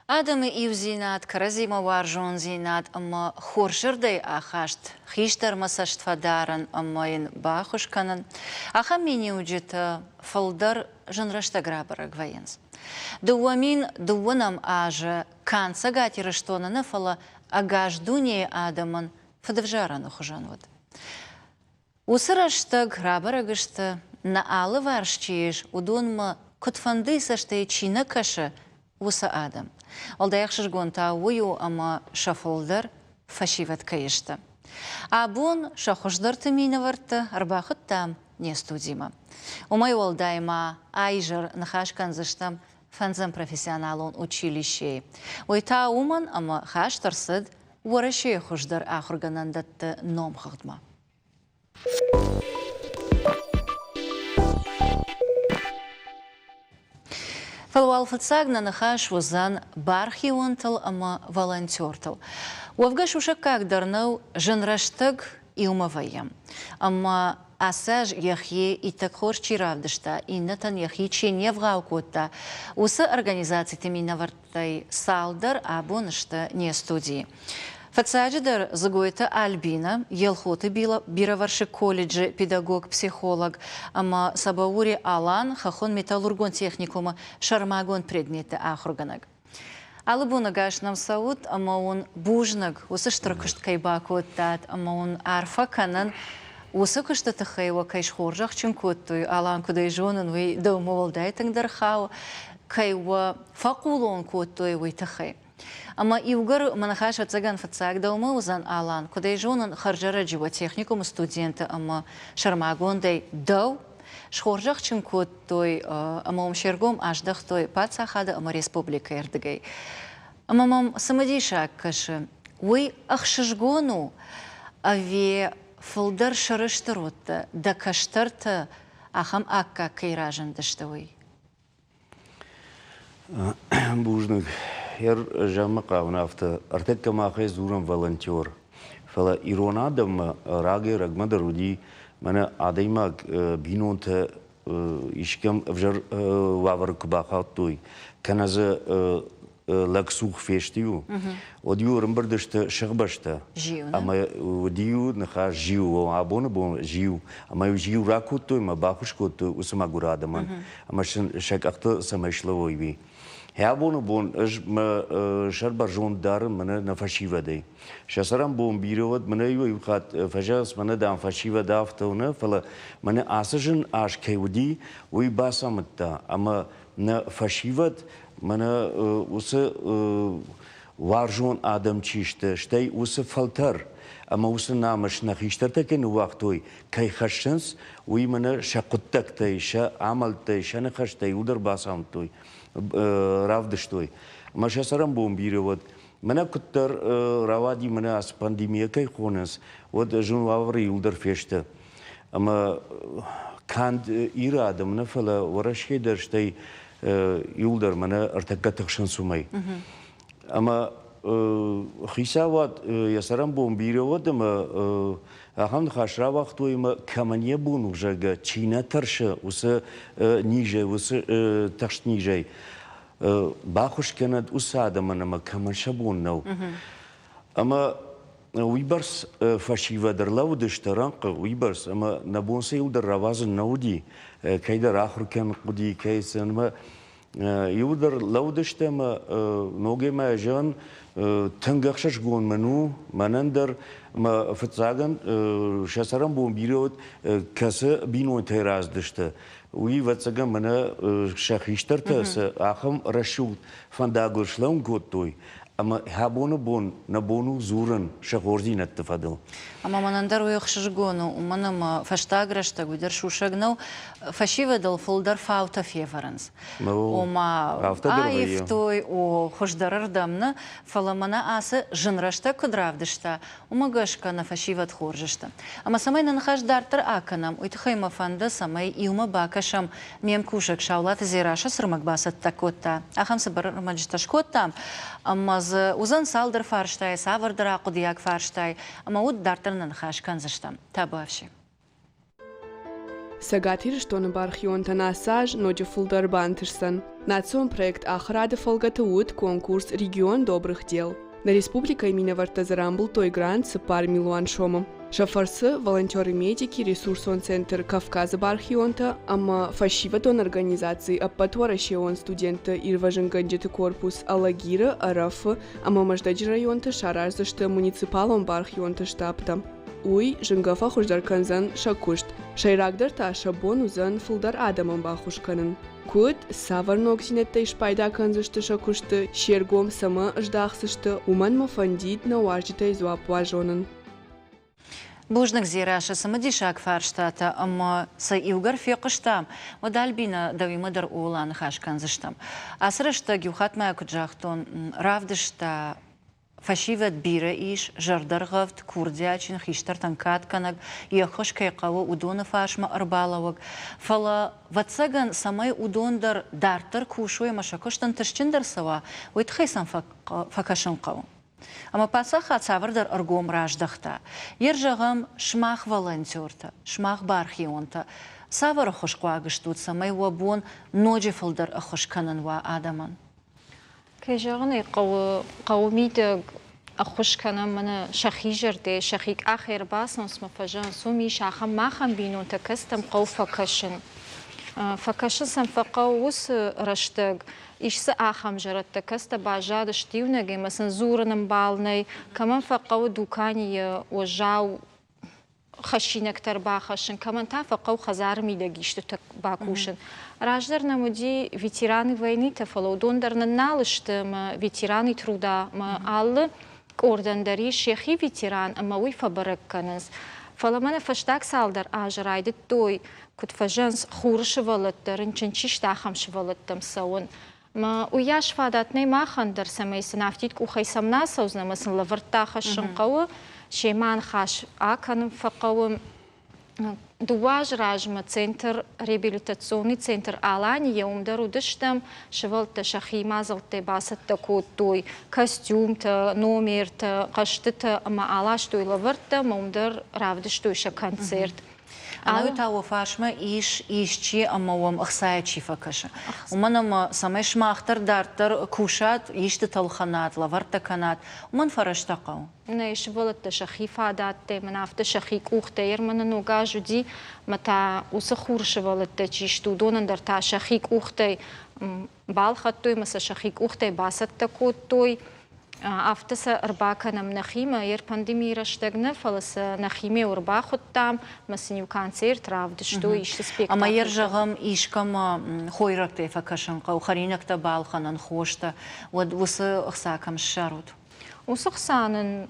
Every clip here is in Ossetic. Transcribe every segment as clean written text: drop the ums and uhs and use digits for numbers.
Адӕмы иудзинад, кӕрӕдзимӕ уарзондзинад ӕмӕ хорз зӕрдӕйы ахаст хистӕрмӕ цӕст фӕдарын ӕмӕ йын баххуыс кӕнын, ахӕм миниуджытӕ фылдӕр зын рӕстӕг рабӕрӕг вӕййынц. 2002 азы канд Цӕгат Ирыстоны нӕ, фӕлӕ ӕгас дунейы адӕмӕн фыдӕвзарӕны хуызӕн уыд. Уыцы рӕстӕг рабӕрӕг сты, нӕ алыварс чи ис, уыдонмӕ куыдфӕндыйы цӕстӕй чи нӕ кӕсы, уыцы адӕм. Уӕлдай ӕхсызгон та уый у, ӕмӕ сӕ фылдӕр фӕсивӕд кӕй сты. Абон сӕ хуыздӕрты минӕвӕртты ӕрбахуыдтам не студимӕ. Уымӕй уӕлдай ма а-изӕр ныхас кӕндзыстӕм фӕндзӕм профессионалон училищейы. Уый та уымӕн, ӕмӕ хаст ӕрцыд Уӕрӕсейы хуыздӕр ахуыргӕнӕндӕтты номхыгъдмӕ. Фӕлӕ уал фыццаг нӕ ныхас уыдзӕн бархионтыл ӕмӕ волонтертыл. Уӕвгӕ сусӕггаг дӕр нӕу, зын рӕстӕг иумӕ вӕййӕм. Ӕмӕ ацы аз йӕхи иттӕг хорз чи равдыста, иннӕтӕн йӕхи чи не вгъау кодта, уыцы организациты минӕвӕрттӕй цалдӕр абон сты не студийы. Фыццаджыдӕр Дзыгойты Альбинӕ, Елхоты бирӕвӕрсыг колледжы педагог-психолог ӕмӕ Сабаури Алан хӕххон-металлургон техникумы сӕрмагонд предметты ахуыргӕнӕг. Алы бон ӕгас нӕм цӕут ӕмӕ уын бузныг, уыцы стыр куыст кӕй бакодтат ӕмӕ уын арфӕ кӕнын, уыцы куысты тыххӕй уӕ кӕй схорзӕхджын кодтой, Алан, куыд ӕй зонын, уый дӕумӕ уӕлдай тынгдӕр хауы, кӕй уӕ фӕхъулон кодтой, уый тыххӕй. Ӕмӕ иугӕр мӕ ныхас ӕцӕгӕн фыццаг дӕумӕ уыдзӕн, Алан, куыд ӕй зонын, хӕрзӕрӕджы уӕ техникумы студенты ӕмӕ сӕрмагондӕй дӕу схорзӕхджын кодтой ӕмӕ уым се ргом аздӕхтой паддзахады ӕмӕ республикӕйы рдыгӕй. Ӕмӕ мӕм цымыдисаг кӕсы, уый ӕхсызгон у ӕви фылдӕр сӕрыстыр уыдтӕ, дӕ кӕстӕртӕ ахӕм аккаг кӕй разындысты, уый? Бузныг. Ер зӕгъмӕ хъавын афтӕ, ӕртӕккӕ махӕй дзурӕм волонтер. Фӕлӕ ирон адӕммӕ рагӕй-рӕгмӕ дӕр уыди, мӕнӕ адӕймаг бинонтӕ искӕм ӕвзӕр уавӕры куы бахаудтой, кӕнӕ дзы лӕгцух фесты-иу, уӕд-иу ӕрӕмбырд сты сыхбӕстӕ. Ӕмӕ уыди-иу ныхас зиу, абоны бон зиу. Ӕмӕ-иу зиу ракодтой ӕмӕ баххуыс кодтой уыцы мӕгуыр адӕмӕн. Ӕмӕ сын сӕ къӕхтыл цӕмӕй слӕууой, уый. Абоны бон ӕз мӕ сӕр бӕрзонд дарын мӕнӕ нӕ фӕсивӕдӕй. Сӕ цӕрӕнбон бирӕ уӕд, мӕнӕ иу хатт фӕзӕгъынц, мӕнӕ дам фӕсивӕд афтӕ у, нӕ, фӕлӕ мӕнӕ ацы зын аз кӕй уыди, уый бацамыдта ӕмӕ нӕ фӕсивӕд мӕнӕ уыцы уарзон адӕм чи сты, стӕй уыцы фӕлтӕр ӕмӕ уыцы намыс нӕ хистӕртӕ кӕй ныууагътой, кӕй хӕссынц, уый мӕнӕ сӕ хъуыддӕгтӕй, сӕ амӕлттӕй, сӕ ныхӕстӕй иуылдӕр бацамыдтой, равдыстой. Ӕмӕ сӕ цӕрӕнбон бирӕ уӕд. Мӕнӕ куыддӕр рауади, мӕнӕ ацы пандемийӕ кӕй хонынц, уӕд зын уавӕры иуылдӕр фесты. Ӕмӕ канд Иры адӕм нӕ, фӕлӕ Уӕрӕсейы дӕр, стӕй иуылдӕр мӕнӕ ӕртӕккӕ тыхсынц уымӕй. Ӕмӕ хицауад йӕ цӕрӕнбон бирӕ уӕд ӕмӕ ахӕм ныхас рауагътой ӕмӕ кӕмӕн йӕ бон у, зӕгъгӕ, чи нӕ тӕрсы уыцы низӕй, уыцы тыхст низӕй, баххуыс кӕнӕд уыцы адӕмӕн ӕмӕ кӕмӕн сӕ бон нӕу. Ӕмӕ уыйбӕрц фӕсивӕд ӕрлӕууыдысты рӕнхъы, уыйбӕрц, ӕмӕ нӕ бон сӕ иуылдӕр рауадзын нӕ уыди, кӕйдӕр ахуыр кӕнын хъуыди, кӕй сын ӕмӕ иуылдӕр лӕууыдысты ӕмӕ ногӕй мӕ зӕгъын, тынг ӕхсызгон мын у, мӕнӕн дӕр, ӕмӕ фыццагӕн сӕ цӕрӕнбон бирӕ уыд, кӕцы бинонтӕй рацыдысты, уый, ӕвӕццӕгӕн, мӕнӕ сӕ хистӕртӕ цы ахӕм рӕсугъд фӕндагыл слӕууын кодтой, ӕмӕ абоны бон нӕ бон у дзурын сӕ хорздзинӕдты фӕдыл. Ӕмӕ мӕнӕн дӕр уый ӕхсызгон у, уымӕн ӕмӕ фӕстаг рӕстӕг уый дӕр сусӕг нӕу, фӕсивӕдыл фылдӕр фаутӕ февӕрынц. Ома аивтой, о, хуыздӕрырдӕм нӕ, фӕлӕ мӕнӕ ацы зын рӕстӕг куыд равдыста, уымӕ гӕсгӕ нӕ фӕсивӕд хорз сты. Ӕмӕ цӕмӕй нӕ ныхас дарддӕр акӕнӕм, уый тыххӕй мӕ фӕнды, цӕмӕй иумӕ бакӕсӕм ме мкусӕг Саулаты Дзерассӕ цы рмӕг бацӕттӕ кодта, ахӕм цыбыр ӕрмӕджытӕ скодтам, ӕмӕ дзы уыдзӕн цалдӕр фарстайы, цавӕрдӕр ахъуыдыйаг фарстайы, ӕмӕ уыд дарддӕр нӕ ныхас кӕндзыстӕм. Табуафси. Цӕгат Ирыстоны бархионтӕн ацы аз ноджы фылдӕр бантысдзӕн. Национ проект Ахуырады фӕлгӕты уыд конкурс «Регион добрых дел». Нӕ республикӕйы минӕвӕрттӕ дзы рамбылдтой грант 4 милуан сомы. Сӕ фӕрцы волонтеры-медики ресурсон центр «Кавказы бархионтӕ» ӕмӕ фӕсивӕдон организаци Ӕппӕтуӕрӕсеон студентты ирвӕзынгӕнджыты корпус Алагиры, Ӕрӕфы ӕмӕ Мӕздӕджы районты сараздзысты муниципалон бархионты штабтӕ. Уый зынгӕ фӕхуыздӕр кӕндзӕн сӕ куыст, сӕйрагдӕр та сӕ бон уыдзӕн фылдӕр адӕмӕн баххуыс кӕнын. Куыд, цавӕр ногдзинӕдтӕй спайда кӕндзысты сӕ куысты, се ргом цӕмӕ здахдзысты, уымӕн мӕ фӕндид нӕ уазджытӕй дзуапп базонын. Бузныг, Дзерассӕ, цымыдисаг фарстатӕ ӕмӕ сӕ иугӕр фехъуыстам, уӕд Альбинӕ дӕуимӕ дӕр ууыл аныхас кӕндзыстӕм. Ацы рӕстӕг иу хатт ма куыд загътон, равдыста фӕсивӕд бирӕ ис, зӕрдӕргъӕвд, курдиатджын, хистӕртӕн кадгӕнӕг, йе ххуыс кӕй хъӕуы, уыдоны фарсмӕ ӕрбалӕууӕг. Фӕлӕ, ӕвӕццӕгӕн, цӕмӕй уыдон дӕр дарддӕр кусой ӕмӕ сӕ куыст ӕнтыстджындӕр цӕуа, уый тыххӕй сӕм фӕкӕсын хъӕуы. Ӕмӕ паддзахад цавӕрдӕр ӕргом раздӕхта. Ер зӕгъӕм, сымах волонтертӕ, сымах бархионтӕ, цавӕр ӕххуысхъуаг стут, цӕмӕй уӕ бон ноджы фылдӕр ӕххуыс кӕнын уа адӕмӕн? Кӕй зӕгъын ӕй хъӕуы, хъӕуы мидӕг ӕххуыс кӕнӕм мӕнӕ сӕхи зӕрдӕ, сӕхи къахӕй ӕрбацӕуынц мӕ фӕзӕгъынц, уым ис ахӕм махӕн бинонтӕ, кӕцытӕм хъӕуы фӕкӕсын. Фӕкӕсын сӕм фӕхъӕуы уыцы рӕстӕг, Ис дзы ахӕм зӕрӕдтӕ, кӕцытӕ баззадысты иунӕг ӕмӕ сын дзурын ӕмбал нӕй, кӕмӕн фӕхъӕуы дуканийы уӕззау хӕссинӕгтӕ ӕрбахӕссын, кӕмӕн та фӕхъӕуы хӕдзары мидӕг истытӕ бакусын. Раздӕр нӕм уыди ветераны войнытӕ, фӕлӕ уыдон дӕр нын нал сты ӕмӕ ветераны труда ӕмӕ алы къордӕн дӕр ис йӕхи ветеран ӕмӕ уый фӕбӕрӕг кӕнынц. Фӕлӕ мӕнӕ фӕстаг цалдӕр азы райдыдтой, куыд фӕзӕгъынц, хуры сывӕллӕттӕ рынчын чи сты, ахӕм сывӕллӕттӕм цӕуын. Мӕ уыйас фадат нӕй махӕн дӕр, цӕмӕй сын афтид къухӕй сӕм нӕ ацӕудзӕн ӕмӕ сын лӕвӕрттӕ хӕссын хъӕуы, семӕ ныхас акӕнын фӕхъӕуы. Дыууӕ азы размӕ центр, реабилитационный центр Алания, уым дӕр уыдыстӕм, сывӕллӕттӕ сӕхи мадзӕлттӕй бацӕттӕ кодтой костюмтӕ, номертӕ, хъӕзтытӕ ӕмӕ аластой лӕвӕрттӕ ӕмӕ уым дӕр равдыстой сӕ концерт. Ӕнӕуи та уӕ фарсмӕ ис исчи ӕмӕ уӕм ӕхцайӕ чи фӕкӕсы. Уымӕн ӕмӕ цӕмӕй сымах дӕр дарддӕр кусат, исты тӕлхӕнат, лӕвӕрттӕ кӕнат, уымӕн фӕрӕзтӕ хъӕуы. Нӕ сывӕллӕттӕ сӕхи фадӕттӕ, мӕнӕ афтӕ сӕхи къухтӕ. Ерманы ног аз уыди, мӕ та уыцы хур сывӕллӕттӕ чи сты, уыдонӕн дӕр та сӕхи къухтӕй балхӕдтой ӕмӕ сӕ сӕхи къухтӕй бацӕттӕ кодтой. Афтӕ сӕ ӕрбакӕнӕм нӕхимӕ. Ер пандемийы рӕстӕг нӕ, фӕлӕ сӕ нӕхимӕ ӕрбахуыдтам ӕмӕ сын иу концерт равдыстой, исты спектакль. Ӕмӕ ер зӕгъӕм, искӕмӕ хойрӕгтӕй фӕкӕсын хъӕуы, хӕринӕгтӕ балхӕнын, хостӕ, уӕд уыцы ӕхца кӕм ссарут? Уыцы хца нын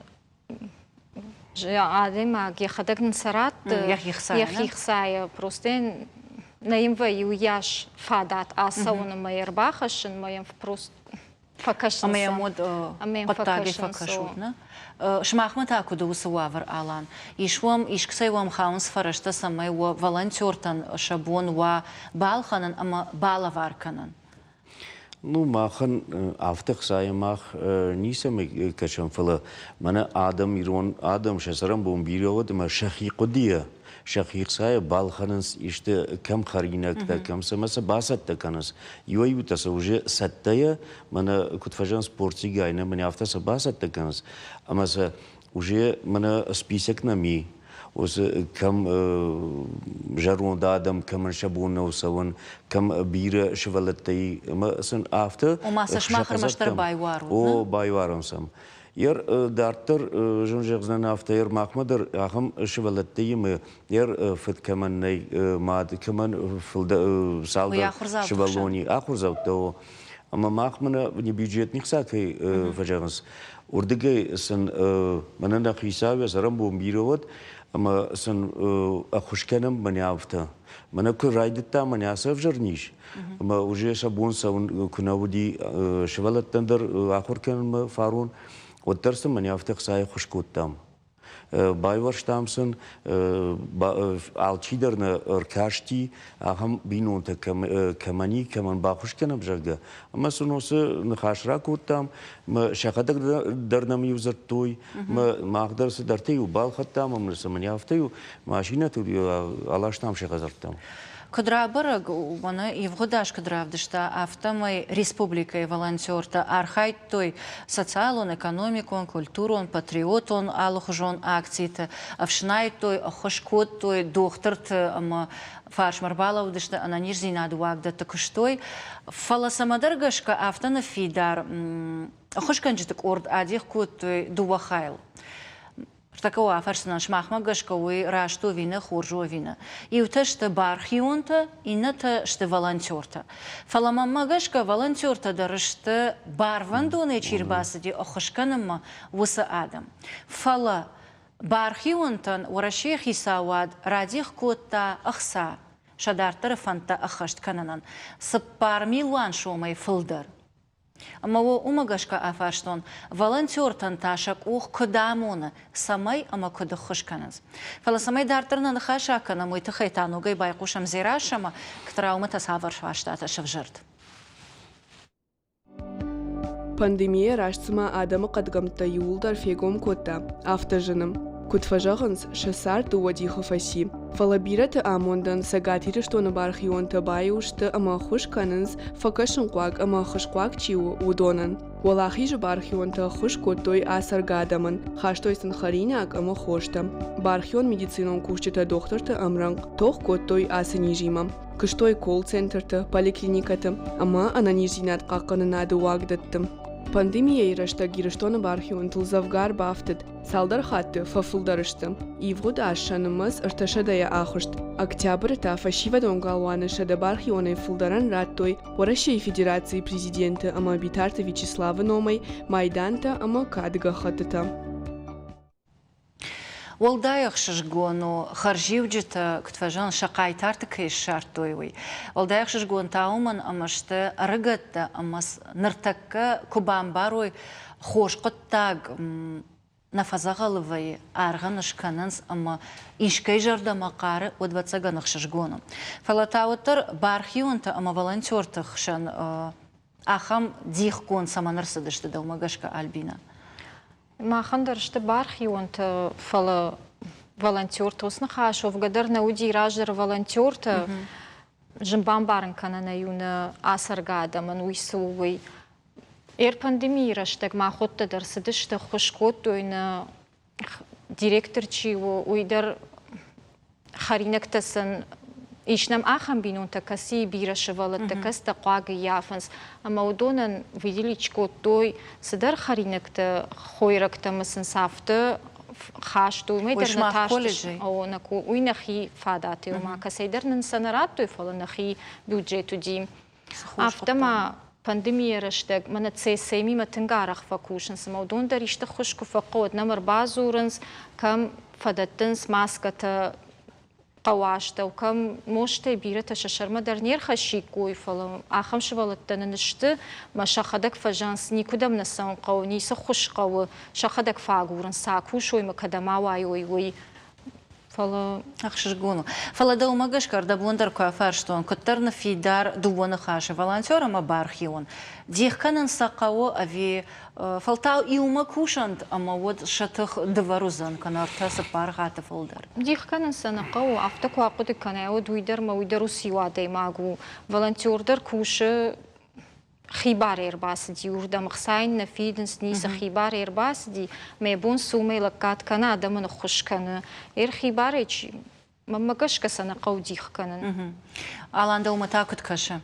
адӕймаг йӕхӕдӕг нын сӕ ратты йӕхи хцайӕ, просто нӕ йын вӕййы уыйас фадат ацӕуын ӕмӕ йӕ ӕрбахӕссын, ӕмӕ йӕм просто фӕкӕсынц. Ӕмӕ йӕм уӕд хъуыддагӕй фӕкӕсут, нӕ? Сымахмӕ та куыд у уыцы уавӕр, Алан? Ис уӕм, искӕцӕй уӕм хауынц фӕрӕзтӕ, цӕмӕй уӕ волонтертӕн сӕ бон уа балхӕнын ӕмӕ балӕвар кӕнын? Ну, махӕн афтӕ хцайӕ мах ницӕмӕй кӕсӕм, фӕлӕ мӕнӕ адӕм, ирон адӕм сӕ цӕрӕнбон бирӕ уӕд ӕмӕ сӕхи хъуыдыйӕ, сӕхи хцайӕ балхӕнынц исты кӕм хӕринӕгтӕ, кӕм цӕмӕ сӕ бацӕттӕ кӕнынц. Иуӕй-иутӕ сӕ уже цӕттӕйӕ, мӕнӕ куыд фӕзӕгъынц, портигай, нӕ мӕнӕ афтӕ сӕ бацӕттӕ кӕнынц ӕмӕ сӕ уже мӕнӕ список нӕм и, уыцы кӕм зӕронд адӕм, кӕмӕн сӕ бон нӕу цӕуын, кӕм бирӕ сывӕллӕттӕ и, ӕмӕ сын афтӕ Ома сӕ сымах ӕрмӕстдӕр байуарут, О, байуарӕм сӕм. Ер дарддӕр зын зӕгъдзынӕн афтӕ, ер махмӕ дӕр ахӕм сывӕллӕттӕ ӕмӕ ер фыд кӕмӕн нӕй, мад кӕмӕн фылдӕр цалдӕр сывӕллони ахуырдзӕуттӕ, о. Ӕмӕ мах мӕнӕ не бюджет не хца кӕй фӕзӕгъынц, уырдыгӕй сын мӕнӕ нӕ хицауӕ цӕрӕнбон бирӕ уӕд, ӕмӕ сын ӕххуыс кӕнӕм мӕнӕ афтӕ. Мӕнӕ куы райдыдта мӕнӕ ацы ӕвзӕр низ, ӕмӕ уже сӕ бон цӕуын куы нӕ уыди сывӕллӕттӕн дӕр ахуыр кӕнынмӕ фарон, уӕддӕр сын мӕнӕ афтӕ ӕхцайы ӕххуыс кодтам. Байуӕрстам сын, алчидӕр нӕ ӕркасти, ахӕм бинонтӕ кӕмӕн и, кӕмӕн баххуыс кӕнӕм, зӕгъгӕ. Ӕмӕ сын уыцы ныхас ракодтам, сӕхӕдӕг дӕр нӕм-иу дзырдтой, мах дӕр цыдӕртӕ-иу балхӕдтам ӕмӕ цымӕ афтӕ-иу машинӕтыл аластам сӕ хӕдзӕрттӕм. Куыд рабӕрӕг, мӕнӕ ивгъуыд аз куыд равдыста, афтӕмӕй республикӕйы волонтертӕ архайдтой социалон, экономикон, культурон, патриотон алыхуызон акциты, ӕфснайдтой, ӕххуыс кодтой дохтырты ӕмӕ фарсмӕ ӕрбалӕудысты, ӕнӕниздзинады уагдӕтты куыстой. Фӕлӕ цӕмӕдӕр гӕсгӕ афтӕ ныффидар ӕххуысгӕнджыты къорд адих кодтой дыууӕ хайыл. Ныртӕккӕ уӕ афӕрсдзынӕн, сымахмӕ гӕсгӕ уый раст у ӕви нӕ, хорз у ӕви нӕ. Иутӕ сты бархионтӕ, иннӕтӕ сты волонтертӕ. Фӕлӕ мӕнмӕ гӕсгӕ волонтертӕ дӕр сты барвӕндонӕй чи рбацыди ӕххуыс кӕнынмӕ, уыцы адӕм. Фӕлӕ бархионтӕн Уӕрӕсейы хицауад радих кодта ӕхца сӕ дарддӕры фӕндтӕ ӕххӕст кӕнынӕн 4 милуан сомӕй фылдӕр. Ӕмӕ уымӕ гӕсгӕ афарстон, волонтертӕн та сӕ къух куыд амоны, цӕмӕй ӕмӕ куыд ӕххуыс кӕнынц. Фӕлӕ цӕмӕй дарддӕр нӕ ныхас акӕнӕм, уый тыххӕй та ногӕй байхъусӕм Дзерассӕмӕ, Ктраумӕ та цавӕр фарстатӕ сӕвзӕрд. Пандемийӕ раст цыма адӕмы хъӕдгӕмттӕ иууылдӕр фегом кодта, афтӕ зыны. Куыд фӕзӕгъынц, сӕ цард дыууӕ дихы фӕци. Фӕлӕ бирӕты амондӕн Цӕгат Ирыстоны бархионтӕ баиу сты ӕмӕ ӕххуыс кӕнынц, фӕкӕсынхъуаг ӕмӕ ӕххуысхъуаг чи у, уыдонӕн. Уӕлахизы бархионтӕ ӕххуыс кодтой ацӕргӕ адӕмӕн, хастой сын хӕринаг ӕмӕ хостӕ. Бархион медицинон кусджытӕ дохтырты ӕмрӕнхъ тох кодтой ацы низимӕ. Куыстой колл-центрты, поликлиникӕты ӕмӕ ӕнӕниздзинад хъахъхъӕнынады уагдӕтты. Пандемийӕйы рӕстӕг Ирыстоны бархионтыл дзӕвгар бафтыд, Цалдӕр хатты фӕфылдӕр сты. Ивгъуыд аз сӕ нымӕц ӕртӕсӕдӕйӕ ахызт. Октябры та фӕсивӕдон галуаны 100 бархионӕй фылдӕрӕн радтой Уӕрӕсейы Федерацийы Президенты ӕмӕ Битарты Вячеславы номӕй майдантӕ ӕмӕ кады гӕххӕттытӕ. Уӕлдай ӕхсызгон у, хӕрзиуджытӕ, куыд фӕзӕгъынц, сӕ хъайтарты кӕй ссардтой, уый. Уӕлдай ӕхсызгон та уымӕн, ӕмӕ сты ӕрыгӕттӕ ӕмӕ ныртӕккӕ куы бамбарой, хорз хъуыддаг нӕ фӕдзӕгъӕлы вӕййы, аргъ ын скӕнынц ӕмӕ искӕй зӕрдӕмӕ хъары, уӕд ӕвӕццӕгӕн ӕхсызгон у. Фӕлӕ та уӕддӕр бархионтӕ ӕмӕ волонтерты хсӕн ахӕм дихгонд цӕмӕн ӕрцыдысты дӕумӕ гӕсгӕ, Альбинӕ? Махӕн дӕр сты бархионтӕ, фӕлӕ волонтертӕ уыцы ныхас уӕвгӕ дӕр нӕ уыди раздӕр волонтертӕ. Зын бамбарын кӕнӕн ӕй у нӕ ацӕргӕ адӕмӕн, уый цы у, уый. Эр-пандемийы рӕстӕг махуӕттӕ дӕр цыдысты, ӕххуыс кодтой нӕ директор чи у, уый дӕр хӕринӕгтӕ сын ис нӕм ахӕм бинонтӕ, кӕцыйы бирӕ сывӕллӕттӕ, кӕцытӕ хъуаг ӕййафынц, ӕмӕ уыдонӕн выделить кодтой цыдӕр хӕринӕгтӕ, хойрӕгтӕ ӕмӕ сын сӕ афтӕ хастой. Уымӕй дӕр нӕ тарстысты. Уый нӕхи фадат, ома кӕцӕйдӕр нын сӕ нӕ радтой, фӕлӕ нӕхи бюджет уыди. Афтӕ ма пандемийы рӕстӕг мӕнӕ ЦСМ-имӕ тынг арӕх фӕкусынц ӕмӕ уыдон дӕр исты ххуыс куы фӕхъӕуы, уӕд нӕм ӕрбадзурынц, кӕм фӕдӕттынц маскӕтӕ хъӕуы астӕу, кӕм нозтӕй бирӕтӕ сӕ сӕрмӕ дӕр не рхӕссиккой, фӕлӕ ахӕм сывӕллӕттӕ нын сты, мӕ сӕхӕдӕг фӕзӕгъынц, никуыдӕм нӕ цӕуын хъӕуы, ницы ххуыс хъӕуы, сӕхӕдӕг фӕагурынц, цы акусой мӕ кӕдӕм ауайой, уый. Фӕлӕ ӕхсызгон у. Фӕлӕ дӕумӕ гӕсгӕ ӕрдӕбон дӕр куы афарстон, куыддӕр ныффидар дыууӕ ныхасы, волонтер ӕмӕ бархион. Дих кӕнын сӕ хъӕуы ӕви фӕлтау иумӕ кусӕнт ӕмӕ уӕд сӕ тых дывӕр уыдзӕн, кӕнӕ ӕртӕ, цыппар хатты фылдӕр? Дих кӕнын сӕ нӕ хъӕуы, афтӕ куы ахъуыды кӕнай, уӕд уый дӕр мӕ уый дӕр уыцы иу адӕймаг у. Волонтер дӕр кусы хибарӕй ӕрбацыди уырдӕм, ӕхца йын нӕ фидынц, ницы хибарӕй ӕрбацыди, мӕ бон цы у, мӕ лӕггад кӕны, адӕмӕн ӕххуыс кӕны. Эр хибарӕй чи, мӕнмӕ гӕсгӕ сӕ нӕ хъӕуы дих кӕнын. Алан, дӕумӕ та куыд кӕсы?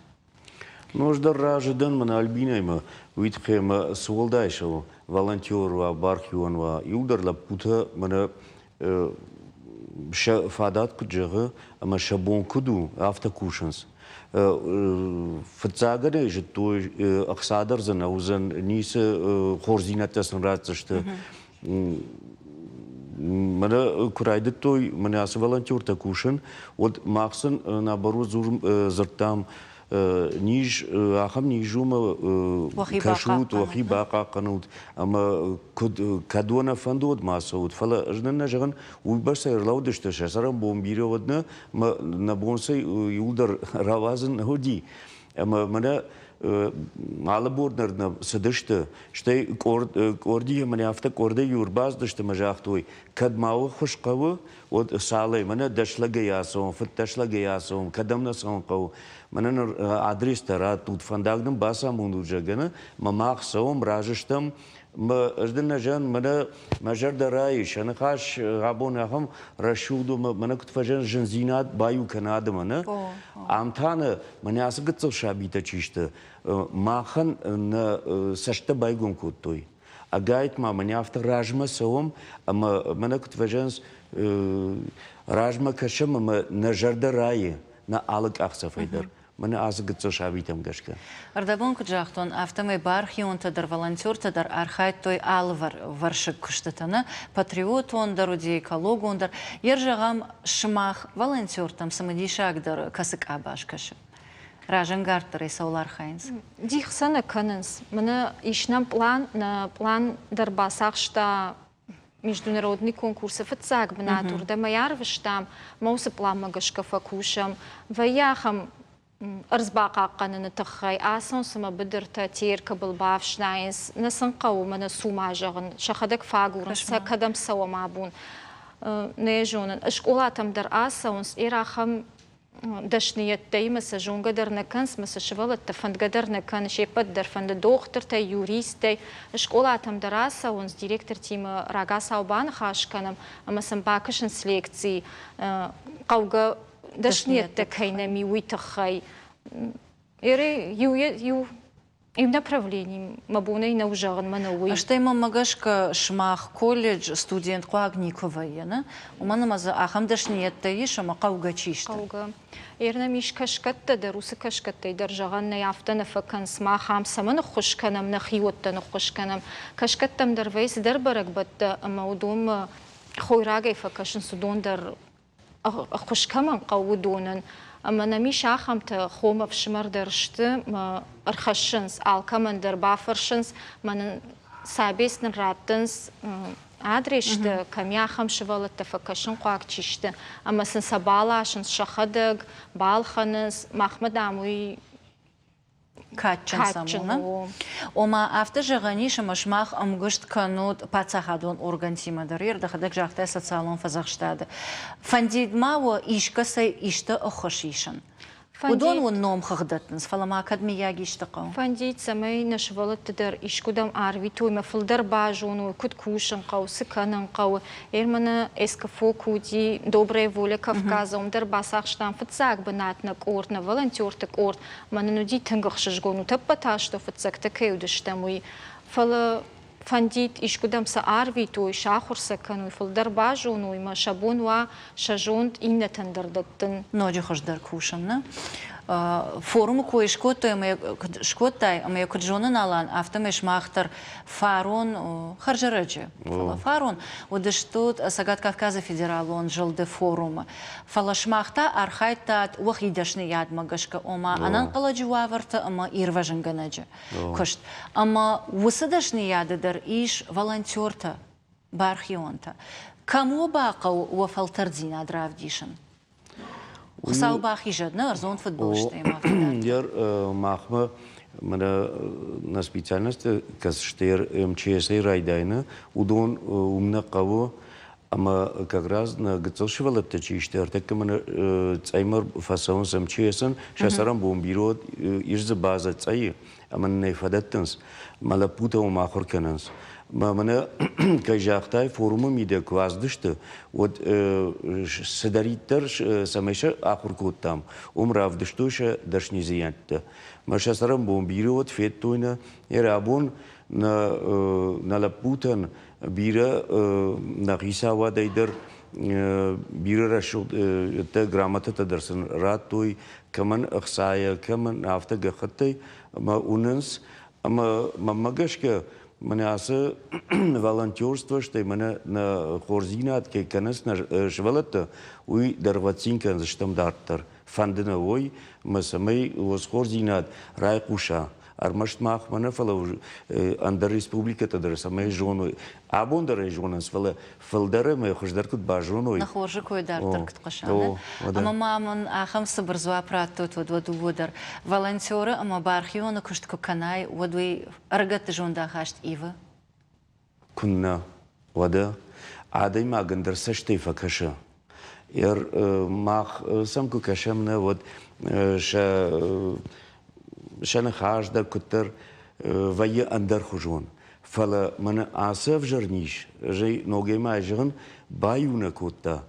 Ну, ӕз дӕр разы дӕн мӕнӕ Альбинӕимӕ, уый тыххӕй ӕмӕ цы уӕлдай сӕ волонтер уа, бархион уа, иуылдӕр лӕппутӕ мӕнӕ сӕ фадат куыд зӕгъы ӕмӕ сӕ бон куыд у, афтӕ кусынц. Фыццагӕн ӕй зыдтой, ӕхца дӕр дзы нӕ уыдзӕн, ницы хорздзинӕдтӕ сын ратдзысты. Мӕнӕ куы райдыдтой мӕнӕ ацы волонтертӕ кусын, уӕд мах сын наоборот дзырдтам. Низ ахӕм низ у, ӕмӕ кӕсут, уӕхи бахъахъхъӕнут, ӕмӕ куыд кӕд уӕ нӕ фӕнды, уӕд ма цӕут. Фӕлӕ ӕз нӕ зӕгъын, уыйбӕрц ӕрлӕудысты, сӕ цӕрӕнбон бирӕ уӕд нӕ, мӕ нӕ бон сӕ иуылдӕр рауадзын нӕ уыди. Ӕмӕ мӕнӕ алы бон дӕр нӕ цыдысты, стӕй къордийы мӕнӕ афтӕ къордӕй иу ӕрбацыдысты ӕмӕ загътой, кӕд ма уӕ ххуыс хъӕуы, уӕд цалӕй, мӕнӕ дӕслӕгӕй ацӕуӕм, фыддӕслӕгӕй ацӕуӕм, кӕдӕм нӕ цӕуын хъӕуы, мӕнӕ ныр адрестӕ раттут, фӕндаг нын бацамонут, зӕгъгӕ, мӕ мах цӕуӕм, разы стӕм. Мӕ ӕз дын нӕ зӕгъын, мӕнӕ мӕ зӕрдӕ райы, сӕ ныхас абон ахӕм рӕсугъд у, мӕнӕ куыд фӕзӕгъынц, зындзинад баиу кӕны адӕмӕн. Ам та нӕ, мӕнӕ ацы гыццыл сабитӕ чи сты, махӕн нӕ цӕсттӕ байгом кодтой. Ӕгайтма мӕнӕ афтӕ размӕ цӕуӕм ӕмӕ мӕнӕ куыд фӕзӕгъынц, размӕ кӕсӕм ӕмӕ нӕ зӕрдӕ райы нӕ алы къахдзӕфӕй дӕр. Мӕнӕ ацы гыццыл сабитӕм гӕсгӕ. Ӕрдӕбон куыд загътон, афтӕмӕй бархионтӕ дӕр, волонтертӕ дӕр архайдтой алывӕрсыг куыстыты, нӕ патриотон дӕр уыди, экологон дӕр. Йе зӕгъӕм, сымах волонтертӕм цымыдисагдӕр кӕцы къабаз кӕсы? Разӕнгарддӕрӕй цӕуыл архайынц? Дих сӕ нӕ кӕнынц. Мӕнӕ ис нӕм пълан, нӕ пълан дӕр бацахста международный конкурсы фыццаг бынат, уырдӕм ӕй арвыстам, мӕ уыцы пъланмӕ гӕсгӕ фӕкусӕм. Вӕййы ахӕм ӕрдз бахъахъхъӕныны тыххӕй ацӕуынц ӕмӕ быдыртӕ Теркы был бафснайынц, нӕ сын хъӕуы мӕнӕ цума зӕгъын, сӕхӕдӕг фӕагурынц сӕ кӕдӕм цӕуӕм абон. Нӕ зонын. Скъолатӕм дӕр ацӕуынц, ӕр ахӕм дӕсныйӕдтӕимӕ сӕ зонгӕ дӕр нӕ кӕнынц, ӕмӕ сӕ сывӕллӕттӕ фӕндгӕ дӕр нӕ кӕны, се ппӕт дӕр фӕнды дохтыртӕй, юристтӕй. Скъолатӕм дӕр ацӕуынц, директортимӕ рагацау баныхас кӕнӕм ӕмӕ сын бакӕсынц лекци, хъӕугӕ дӕсныйӕдтӕ кӕй нӕм и, уый тыххӕй. Иу, иу иу направлени мӕ бонӕй нӕу зӕгъын, мӕнӕ уый. Стӕй мӕнмӕ гӕсгӕ, сымах колледж студент хъуаг никуы вӕййы, нӕ? Уымӕн ӕмӕ дзы ахӕм дӕсныйӕдтӕ ис, ӕмӕ хъӕугӕ чи сты. Хъӕугӕ. Ӕрнӕм ис кӕсгӕттӕ дӕр, уыцы кӕсгӕттӕй дӕр зӕгъӕн нӕй, афтӕ нӕ фӕкӕнынц. Мах ам цӕмӕн ӕххуыс кӕнӕм, нӕхиуӕттӕн ӕххуыс кӕнӕм. Кӕсгӕттӕм дӕр вӕййы цыдӕр бӕрӕгбӕттӕ, ӕмӕ уыдонмӕ хойрагӕй фӕкӕсынц, уыдон дӕр ӕххуыс кӕмӕн хъӕуы, уыдонӕн. Ӕмӕ нӕм ис ахӕмтӕ, хо мӕ ӕфсымӕр дӕр сты, мӕ ӕрхӕссынц, алкӕмӕн дӕр бафӕрсынц, мӕ нын сабес нын раттынц адрестӕ, кӕм и ахӕм сывӕллӕттӕ фӕкӕсынхъуаг чи сты, ӕмӕ сын сӕ баласынц сӕхӕдӕг, балхӕнынц. Махмӕ, дам, уый кадджын сӕм у. Ома, афтӕ зӕгъӕн ис, ӕмӕ сымах ӕмгуыст кӕнут паддзахадон органтимӕ дӕр, дӕхӕдӕг загътай социалон фӕдзӕхстады. Фӕндид ма уӕ искӕцӕй исты ӕххуыс исын? Уыдон уын номхыгъд дӕттынц, фӕлӕ ма кӕд мыййаг исты хъӕуы? Фӕндид, цӕмӕй нӕ сывӕллӕтты дӕр искуыдӕм арвитой, мӕ фылдӕр базоной, куыд кусын хъӕуы, цы кӕнын хъӕуы. Ерманы СКФО уыди Добрая воля Кавказа, уым дӕр бацахстам фыццаг бынат нӕ къорд, нӕ волонтерты къорд. Мӕнӕн уыди тынг ӕхсызгон, утӕппӕт азты фыццӕгтӕ кӕй уыдыстӕм, уый. Фӕлӕ фӕндид искуыдӕм сӕ арвитой, сахуыр сӕ кӕной, фылдӕр базоной мӕ сӕ бон уа сӕ зонд иннӕтӕн дӕр дӕттын. Ноджы хуыздӕр кусын, нӕ? Форумы кой скодтой ӕмӕ куыд скодтай ӕмӕ йӕ куыд зонын, Алан, афтӕмӕй сымах дӕр фарон, хӕрзӕрӕджы, фӕлӕ фарон уыдыстут Цӕгат Кавказы федералон зылды форумы. Фӕлӕ сымах та архайдтат уӕхи дӕсныйадмӕ гӕсгӕ, ома ӕнӕнхъӕлӕджы уавӕрты ӕмӕ ирвӕзынгӕнӕджы куыст. Ӕмӕ уыцы дӕсныйады дӕр ис волонтертӕ, бархионтӕ. Кӕм уӕ бахъӕуы уӕ фӕлтӕрддзинад равдисын? Хуыцау бахизӕд, нӕ ӕрдзон фыдбылызтӕй ма фидӕр. Махмӕ мӕнӕ нӕ специальносты кӕсысты МЧС-ӕй райдайыны, уыдон уым нӕ хъӕуы ӕмӕ как раз нӕ гыццыл сывӕллӕттӕ чи сты, ӕртӕккӕ мӕнӕ цъӕймӕ фӕцӕуынц МЧС-ӕн, сӕ цӕрӕнбон бирӕ ис дзы базӕ цъӕйы, ӕмӕ нын ӕй фӕдӕттынц. Мӕ лӕппутӕ уым ахуыр кӕнынц. Мӕ мӕнӕ, кӕй загътай, форумы мидӕг куы ацыдысты, уӕд цыдӕриддӕр цӕмӕй сӕ ахуыр кодтам, уым равдыстой сӕ дӕсныдзинӕдтӕ. Мӕ сӕ цӕрӕнбон бирӕ уӕд федтой нӕ. Абон нӕ, нӕ лӕппутӕн бирӕ нӕ хицауадӕй дӕр бирӕ рӕсугъд грамотӕтӕ дӕр сын радтой, кӕмӕн ӕхцайӕ, кӕмӕн афтӕ гӕххӕттӕй ӕмӕ уынынц. Ӕмӕ мӕнмӕ гӕсгӕ, мӕнӕ ацы волонтерство, стӕй мӕнӕ нӕ хорздзинад кӕй кӕнынц нӕ сывӕллӕттӕ, уый дӕргъвӕтин кӕндзыстӕм дарддӕр. Фӕнды нӕ уой, ӕмӕ цӕмӕй уоцхордзинад райхъуса, ӕрмӕст махмӕ нӕ, фӕлӕ ӕндӕр республикӕтӕ дӕр цӕмӕй зоной. Абон дӕр ӕй зонынц, фӕлӕ фылдӕр ӕмӕ хуыздӕр куыд базоной. Нӕ хорзы кой дарддӕр куыд хъуыса, Ӕмӕ ма мын ахӕм цыбыр дзуапп раттут уӕд уӕ дыууӕ дӕр. Волонтеры ӕмӕ бархионы куыст куы кӕнай, уӕд уый ӕрыгӕтты зондахаст ивы? Куыннӕ, уӕдӕ адӕймаг ӕндӕр цӕстӕй фӕкӕсы. Мах сӕм куы кӕсӕм, нӕ, уӕд сӕ сӕ ныхас дӕр куыддӕр вӕййы ӕндӕрхуызон. Фӕлӕ мӕнӕ ацы ӕвзӕр низ, ӕз ногӕй ма зӕгъын, баиу нӕ кодта,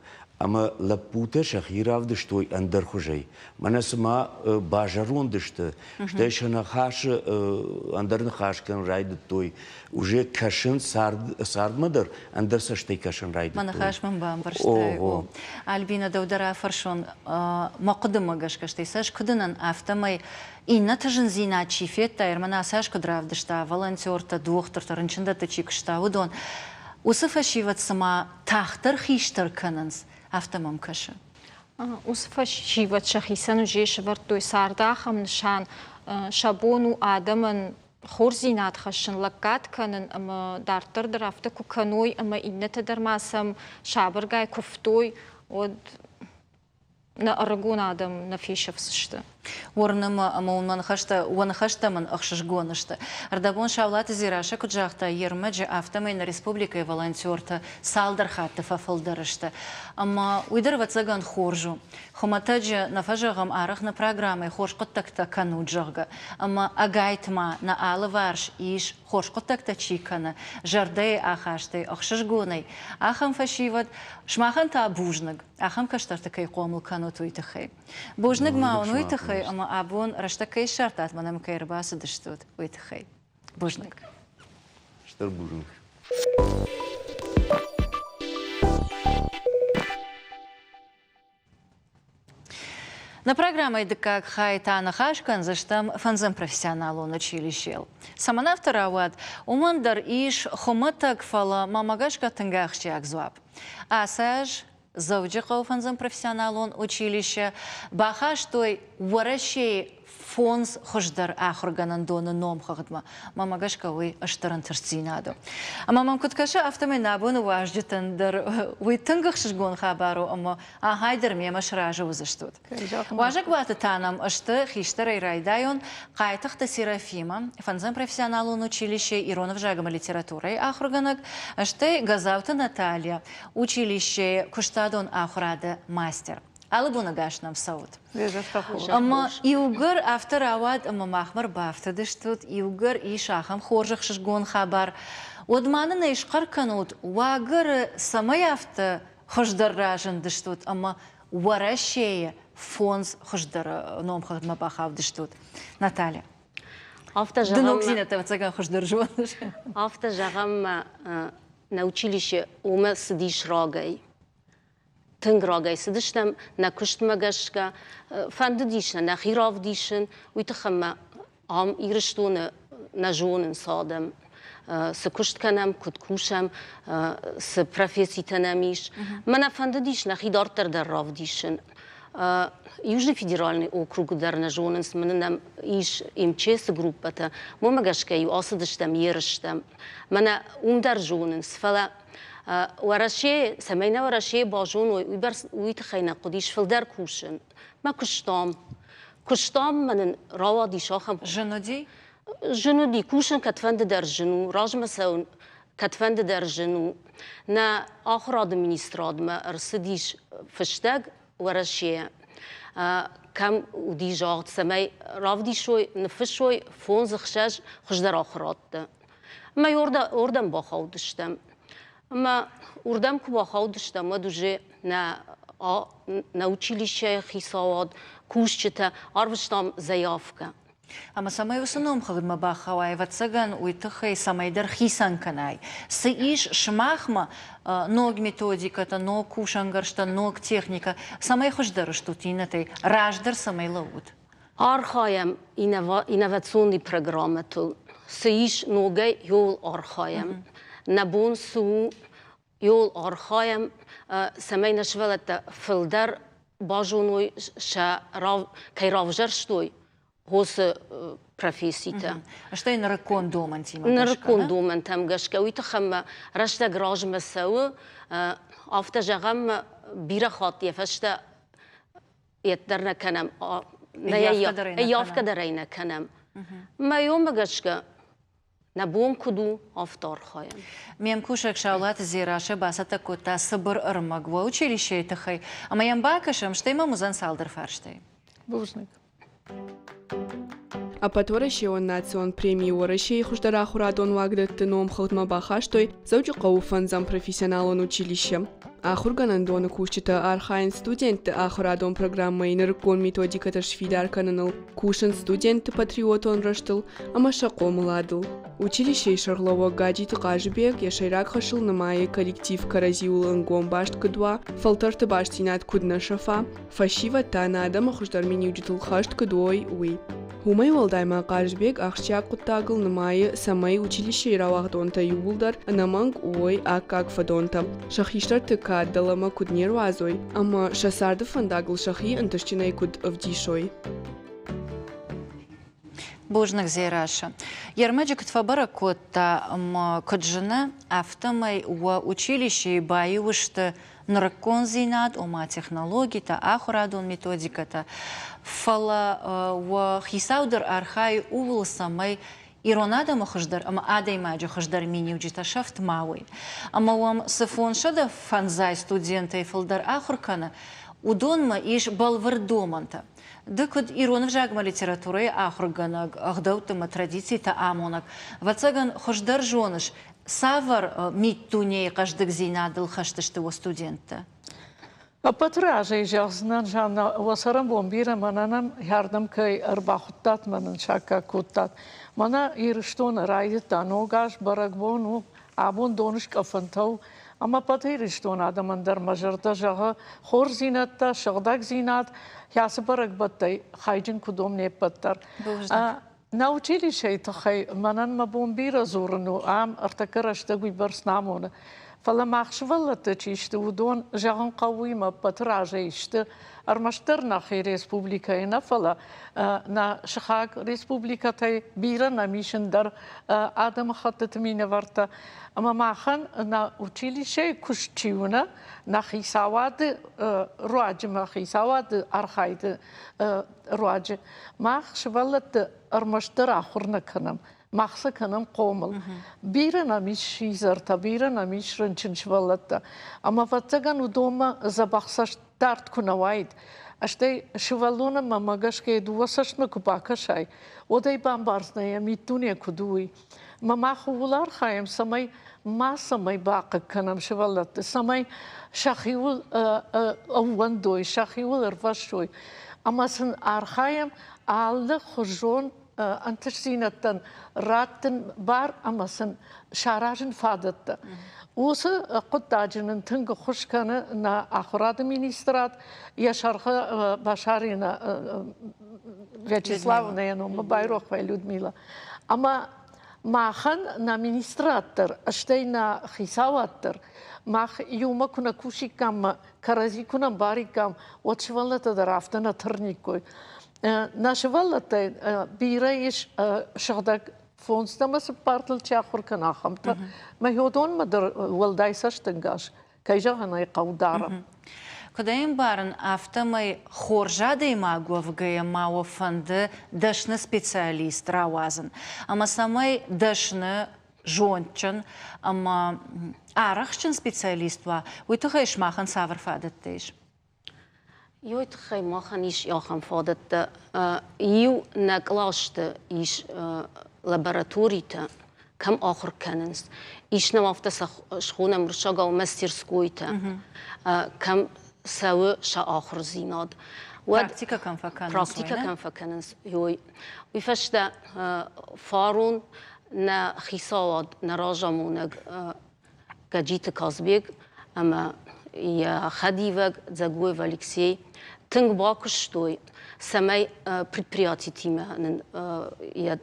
ӕмӕ лӕппутӕ сӕхи равдыстой ӕндӕрхуызӕй. Мӕнӕ цыма базӕронд сты, стӕй сӕ ныхасы ӕндӕр ныхас кӕнын райдыдтой, уже кӕсын цардмӕ дӕр ӕндӕр цӕстӕй кӕсын райдыдтой. Мӕ ныхас мын бамбӕрстай. О, Альбина, дӕу дӕр афӕрсон, мӕ хъуыдымӕ гӕсгӕ, стӕй сӕ скуыдынӕн, афтӕмӕй иннӕты зындзинад чи федта, Ерман ацы куыд равдыста, волонтертӕ, дохтыртӕ, рынчындӕтты чи куыста, уыдон, уыцы фӕсивӕд цыма тагъддӕр хистӕр кӕнынц, афтӕ мӕм кӕсы. Уыцы фӕсивӕд сӕхицӕн уже сӕвӕрдтой царды ахӕм нысан, сӕ бон у адӕмӕн хорздзинад хӕссын, лӕггад кӕнын ӕмӕ дарддӕр дӕр афтӕ куы кӕной ӕмӕ иннӕтӕ дӕр ма сӕм сабыргай куы фтой, уӕд нӕ ӕрыгон адӕм нӕ фесӕфдзысты. Уырны мӕ, ӕмӕ уын мӕ ныхӕстӕ, уӕ ныхӕстӕ мын ӕхсызгон сты. Ӕрдӕбон Саулаты Дзерассӕ куыд загъта йе рмӕджы, афтӕмӕй нӕ республикӕйы волонтертӕ цалдӕр хатты фӕфылдӕр сты. Ӕмӕ уый дӕр, ӕвӕццӕгӕн, хорз у. Хуымӕтӕджы нӕ фӕзӕгъӕм арӕх нӕ программӕйы хорз хъуыддӕгтӕ кӕнут, зӕгъгӕ. Ӕмӕ ӕгайтма нӕ алыварс ис хорз хъуыддӕгтӕ чи кӕны, зӕрдӕйы ахастӕй, ӕхсызгонӕй, ахӕм фӕсивӕд. Сымахӕн та бузныг, ахӕм кӕстӕрты кӕй хъомыл кӕнут, уый тыххӕй. Бузныг ма уын уый тыххӕй, ӕмӕ абон рӕстӕг кӕй ссардтат, мӕнӕ мӕм кӕй ӕрбацыдыстут, уый тыххӕй. Бузныг. Стыр бузныг. Нӕ программӕйы дыккаг хай та ныхас кӕндзыстӕм фӕндзӕм профессионалон училищейыл. Цӕмӕн афтӕ рауад, уымӕн дӕр ис хуымӕтӕг, фӕлӕ мӕмӕ гӕсгӕ тынг ахсджиаг дзуапп. Ацы аз Дзӕуджыхъӕуы фӕндзӕм профессионалон училище бахастой Уӕрӕсейы фондз хуыздӕр ахуыргӕнӕндоны номхыгъдмӕ. Мӕмӕ гӕсгӕ уый стыр ӕнтыстдзинад у. Ӕмӕ мӕм куыд кӕсы, афтӕмӕй нӕ абоны уазджытӕн дӕр уый тынг ӕхсызгон хабар у ӕмӕ ахӕй дӕр мемӕ сразы уыдзыстут. Уазӕгуаты та нӕм сты хистӕрӕй райдайон Хъайтыхъты Серафима, фӕндзӕм профессионалон училищейы ирон ӕвзаг ӕмӕ литературӕйы ахуыргӕнӕг, стӕй Газауты Наталья, училищейы куыстадон ахуырады мастер. Алы боны гас нӕм цӕут. Ӕмӕ иугӕр афтӕ рауад, ӕмӕ махмӕ рбафтыдыстут, иугӕр ис ахӕм хорз ӕхсызгон хабар, уӕд ма нын ӕй схъӕр кӕнут, уагӕры цӕмӕй афтӕ хуыздӕр разындыстут ӕмӕ Уӕрӕсейы фондз хуыздӕр номхыгъдмӕ бахаудыстут. Наталья. Афтӕ зӕгъӕм, Ды ногдзинӕдтӕ ӕвӕццӕгӕн хуыздӕр зоныс. Афтӕ зӕгъӕм, нӕ училище уымӕ цыдис рагӕй. Тынг рагӕй цыдыстӕм нӕ куыстмӕ гӕсгӕ, фӕндыдис нӕ нӕхи равдисын, уый тыххӕй мӕ ам Ирыстоны нӕ зонынц адӕм, цы куыст кӕнӕм, куыд кусӕм, цы професситӕ нӕм ис. Мӕнӕ фӕндыдис нӕхи дарддӕр дӕр равдисын. Южный федеральный округ дӕр нӕ зонынц, мӕнӕ нӕм ис МЧС-ы группӕтӕ, уымӕ гӕсгӕ-иу ацыдыстӕм ерыстӕм. Мӕнӕ уым дӕр зонынц, фӕлӕ Уӕрӕсе, цӕмӕй нӕ Уӕрӕсейы базоной, уыйбӕрц уый тыххӕй нӕ хъуыдис фылдӕр кусын. Мӕ куыстам. Куыстам мӕ нын рауадис ахӕм. Зын уыди? Зын уыди. Кусын кӕдфӕнды дӕр зын у, размӕ цӕуын кӕдфӕнды дӕр зын у. Нӕ ахуырады министрадмӕ ӕрцыдис фыстӕг Уӕрӕсейӕ, кӕм уыди загъд, цӕмӕй равдисой, ныффыссой фондз-ӕхсӕз хуыздӕр ахуырадты. Ӕмӕ уырдӕм бахаудыстӕм. Ӕмӕ уырдӕм куы бахаудыстӕм, уӕд уже нӕ, нӕ училищӕйы хицауад, кусджытӕ арвыстам заявкӕ. Ӕмӕ цӕмӕй уыцы номхыгъдмӕ бахауай, ӕвӕццӕгӕн, уый тыххӕй цӕмӕйдӕр хицӕн кӕнай. Цы ис сымахмӕ ног методикӕтӕ, ног кусӕнгӕрзтӕ, ног техникӕ, цӕмӕй хуыздӕр стут иннӕтӕй, раздӕр цӕмӕй лӕуут? Архайӕм инновационный программӕтыл. Цы ис ногӕй, иуыл архайӕм. Нӕ бон цы у, иуыл архайӕм, цӕмӕй нӕ сывӕллӕттӕ фылдӕр базоной сӕ кӕй равзӕрстой, уыцы професситӕ. Стӕй нырыккон домӕнтимӕ Нырыккон домӕнтӕм гӕсгӕ уый тыххӕй мӕ рӕстӕг размӕ цӕуы. Афтӕ зӕгъӕм, бирӕ хатт йӕ фӕстӕ йеддӕр нӕ кӕнӕм, ӕййафгӕ дӕр ӕй нӕ кӕнӕм. Мӕ уымӕ гӕсгӕ нӕ бон куыд у, афтӕ архайӕм. Ме мкусӕг Саулаты Дзерассӕ бацӕттӕ кодта цыбыр ӕрмӕг уӕ училищейы тыххӕй, ӕмӕ йӕм бакӕсӕм, стӕй мӕм уыдзӕн цалдӕр фарстайы. Бузныг. Ӕппӕтуӕрӕсеон национ преми Уӕрӕсейы хуыздӕр ахуырадон уагдӕтты номхыгъдмӕ бахастой Дзӕуджыхъӕуы фӕндзӕм профессионалон училище. Ахуыргӕнӕндоны кусджытӕ архайынц студентты ахуырадон программӕйы нырыккон методикӕтӕ сфидар кӕныныл, кусынц студентты патриотон рӕзтыл ӕмӕ сӕ хъомыладыл. Училищейы сӕргълӕууӕг Гаджиты Хъазыбег йӕ сӕйраг хӕсыл нымайы коллектив кӕрӕдзиуыл ӕнгом баст куыд уа, фӕлтӕрты бастдзинад куыд нӕ сӕфа, фӕсивӕд та нӕ адӕмы хуыздӕр миниуджытыл хӕст куыд уой, уый. Уымӕй уӕлдай ма Хъазбег ахсджиаг хъуыддагыл нымайы, цӕмӕй училищейы рауагъдонтӕ иууылдӕр ӕнӕмӕнг уой аккаг фӕдонтӕ, сӕ хистӕрты кад дӕлӕмӕ куыд не руадзой ӕмӕ сӕ царды фӕндагыл сӕхи ӕнтыстджынӕй куыд ӕвдисой. Бузныг, Дзерассӕ. Йе рмӕджы куыд фӕбӕрӕг кодта ӕмӕ куыд зыны, афтӕмӕй уӕ училищейы баиу сты нырыккондзинад, ома технологитӕ, ахуырадон методикӕтӕ, фӕлӕ уӕ хицау дӕр архайы ууыл, цӕмӕй ирон адӕмы хуыздӕр ӕмӕ адӕймаджы хуыздӕр миниуджытӕ сӕфт ма уой. Ӕмӕ уӕм цы 505 студентӕй фылдӕр ахуыр кӕны, уыдонмӕ ис бӕлвырд домӕнтӕ. Ды куыд ирон ӕвзагмӕ литературӕйы ахуыргӕнӕг, ӕгъдӕутты ӕмӕ традицитӕ амонӕг, ӕвӕццӕгӕн, хуыздӕр зоныс, цавӕр миддунейы хъӕздыгдзинадыл хӕст сты уӕ студенттӕ? Ӕппӕты разӕй зӕгъдзынӕн, Жанна, уӕ цӕрӕнбон бирӕ мӕнӕн ӕм хӕрдӕм кӕй ӕрбахуыдтат, мӕнӕн саккаг кодтат. Мӕнӕ Ирыстоны райдыдта Ног аз, бӕрӕгбон у, абон доныскъӕфӕнтӕ у, ӕмӕ ӕппӕт Ирыстоны адӕмӕн дӕр мӕ зӕрдӕ зӕгъы хорздзинӕдтӕ, сыгъдӕгдзинад, кӕцы бӕрӕгбӕттӕй хайджын куыд уом не ппӕт дӕр. Нӕ училищейы тыххӕй мӕнӕн мӕ бон бирӕ дзурын у, ам ӕртӕккӕ рӕстӕг уыйбӕрц нӕ амоны. Фӕлӕ мах сывӕллӕттӕ чи сты, уыдон, зӕгъын хъӕуы, уыимӕ ӕппӕты разӕй сты ӕрмӕстдӕр нӕхи республикӕйы нӕ, фӕлӕ нӕ сыхаг республикӕтӕй бирӕ нӕм ис ӕндӕр адӕмыхӕттыты минӕвӕрттӕ. Ӕмӕ махӕн нӕ училищейы куыст чи уыны, нӕ хицауады руаджы, мӕ хицауады архайды руаджы мах сывӕллӕтты ӕрмӕстдӕр ахуыр нӕ кӕнӕм, мах сӕ кӕнӕм хъомыл. Бирӕ нӕм ис сидзӕртӕ, бирӕ нӕм ис рынчын сывӕллӕттӕ. Ӕмӕ, ӕвӕццӕгӕн, уыдонмӕ дзӕбӕх цӕстдард куы нӕ уаид, стӕй сывӕллонӕн мӕнмӕ гӕсгӕ йӕ дыууӕ цӕстмӕ куы бакӕсай, уӕд ӕй бамбардзынӕ, йӕ миддуне куыд у, уый. Мӕ мах ууыл архайӕм, цӕмӕй ма цӕмӕй бахъыг кӕнӕм сывӕллӕтты, цӕмӕй сӕхиуыл ӕууӕндой, сӕхиуыл ӕрвӕссой. Ӕмӕ сын архайӕм алыхуызон ӕнтыстдзинӕдтӕн раттын бар ӕмӕ сын саразын фадӕттӕ. Уыцы хъуыддаджы нын тынг ӕххуыс кӕны нӕ ахуырады министрад, йӕ сӕргъы Башарина Вячеславовна, йӕ номмӕ байрох вӕййы Людмила. Ӕмӕ махӕн нӕ министрад дӕр, стӕй нӕ хицауад дӕр, мах иумӕ куы нӕ кусиккам ӕмӕ кӕрӕдзи куы нӕ мбариккам, уӕд сывӕллӕттӕ дӕр афтӕ нӕ тырниккой. Нӕ сывӕллӕттӕй бирӕ ис сыгъдӕг фондзтӕ ӕмӕ цыппартыл чи ахуыр кӕны, ахӕмтӕ. Мӕ уыдонмӕ дӕр уӕлдай цӕстӕнгас кӕй зӕгъын ӕй хъӕуы, дарӕм. Куыд ӕй ӕмбарын, афтӕмӕй хорз адӕймаг уӕвгӕйӕ ма уӕ фӕнды дӕсны специалист рауадзын. Ӕмӕ цӕмӕй дӕсны, зондджын ӕмӕ арӕхстджын специалист уа, уый тыххӕй сымахӕн цавӕр фадӕттӕ ис? Уый тыххӕй махӕн ис ахӕм фадӕттӕ. Иу нӕ къласты ис лабораторитӕ, кӕм ахуыр кӕнынц. Ис нӕм афтӕ сӕ схонӕм уырыссагау мастерскойтӕ, кӕм цӕуы сӕ ахуырдзинад. Уӕд практикӕ кӕм фӕкӕнынц? Практикӕ кӕм фӕкӕнынц, уый. Уый фӕстӕ фарон нӕ хицауад, нӕ разамонӕг Гӕджиты Казбек ӕмӕ йӕ хӕдивӕг Дзӕгоев Алексей тынг бакуыстой, цӕмӕй предприятитимӕ нын йӕ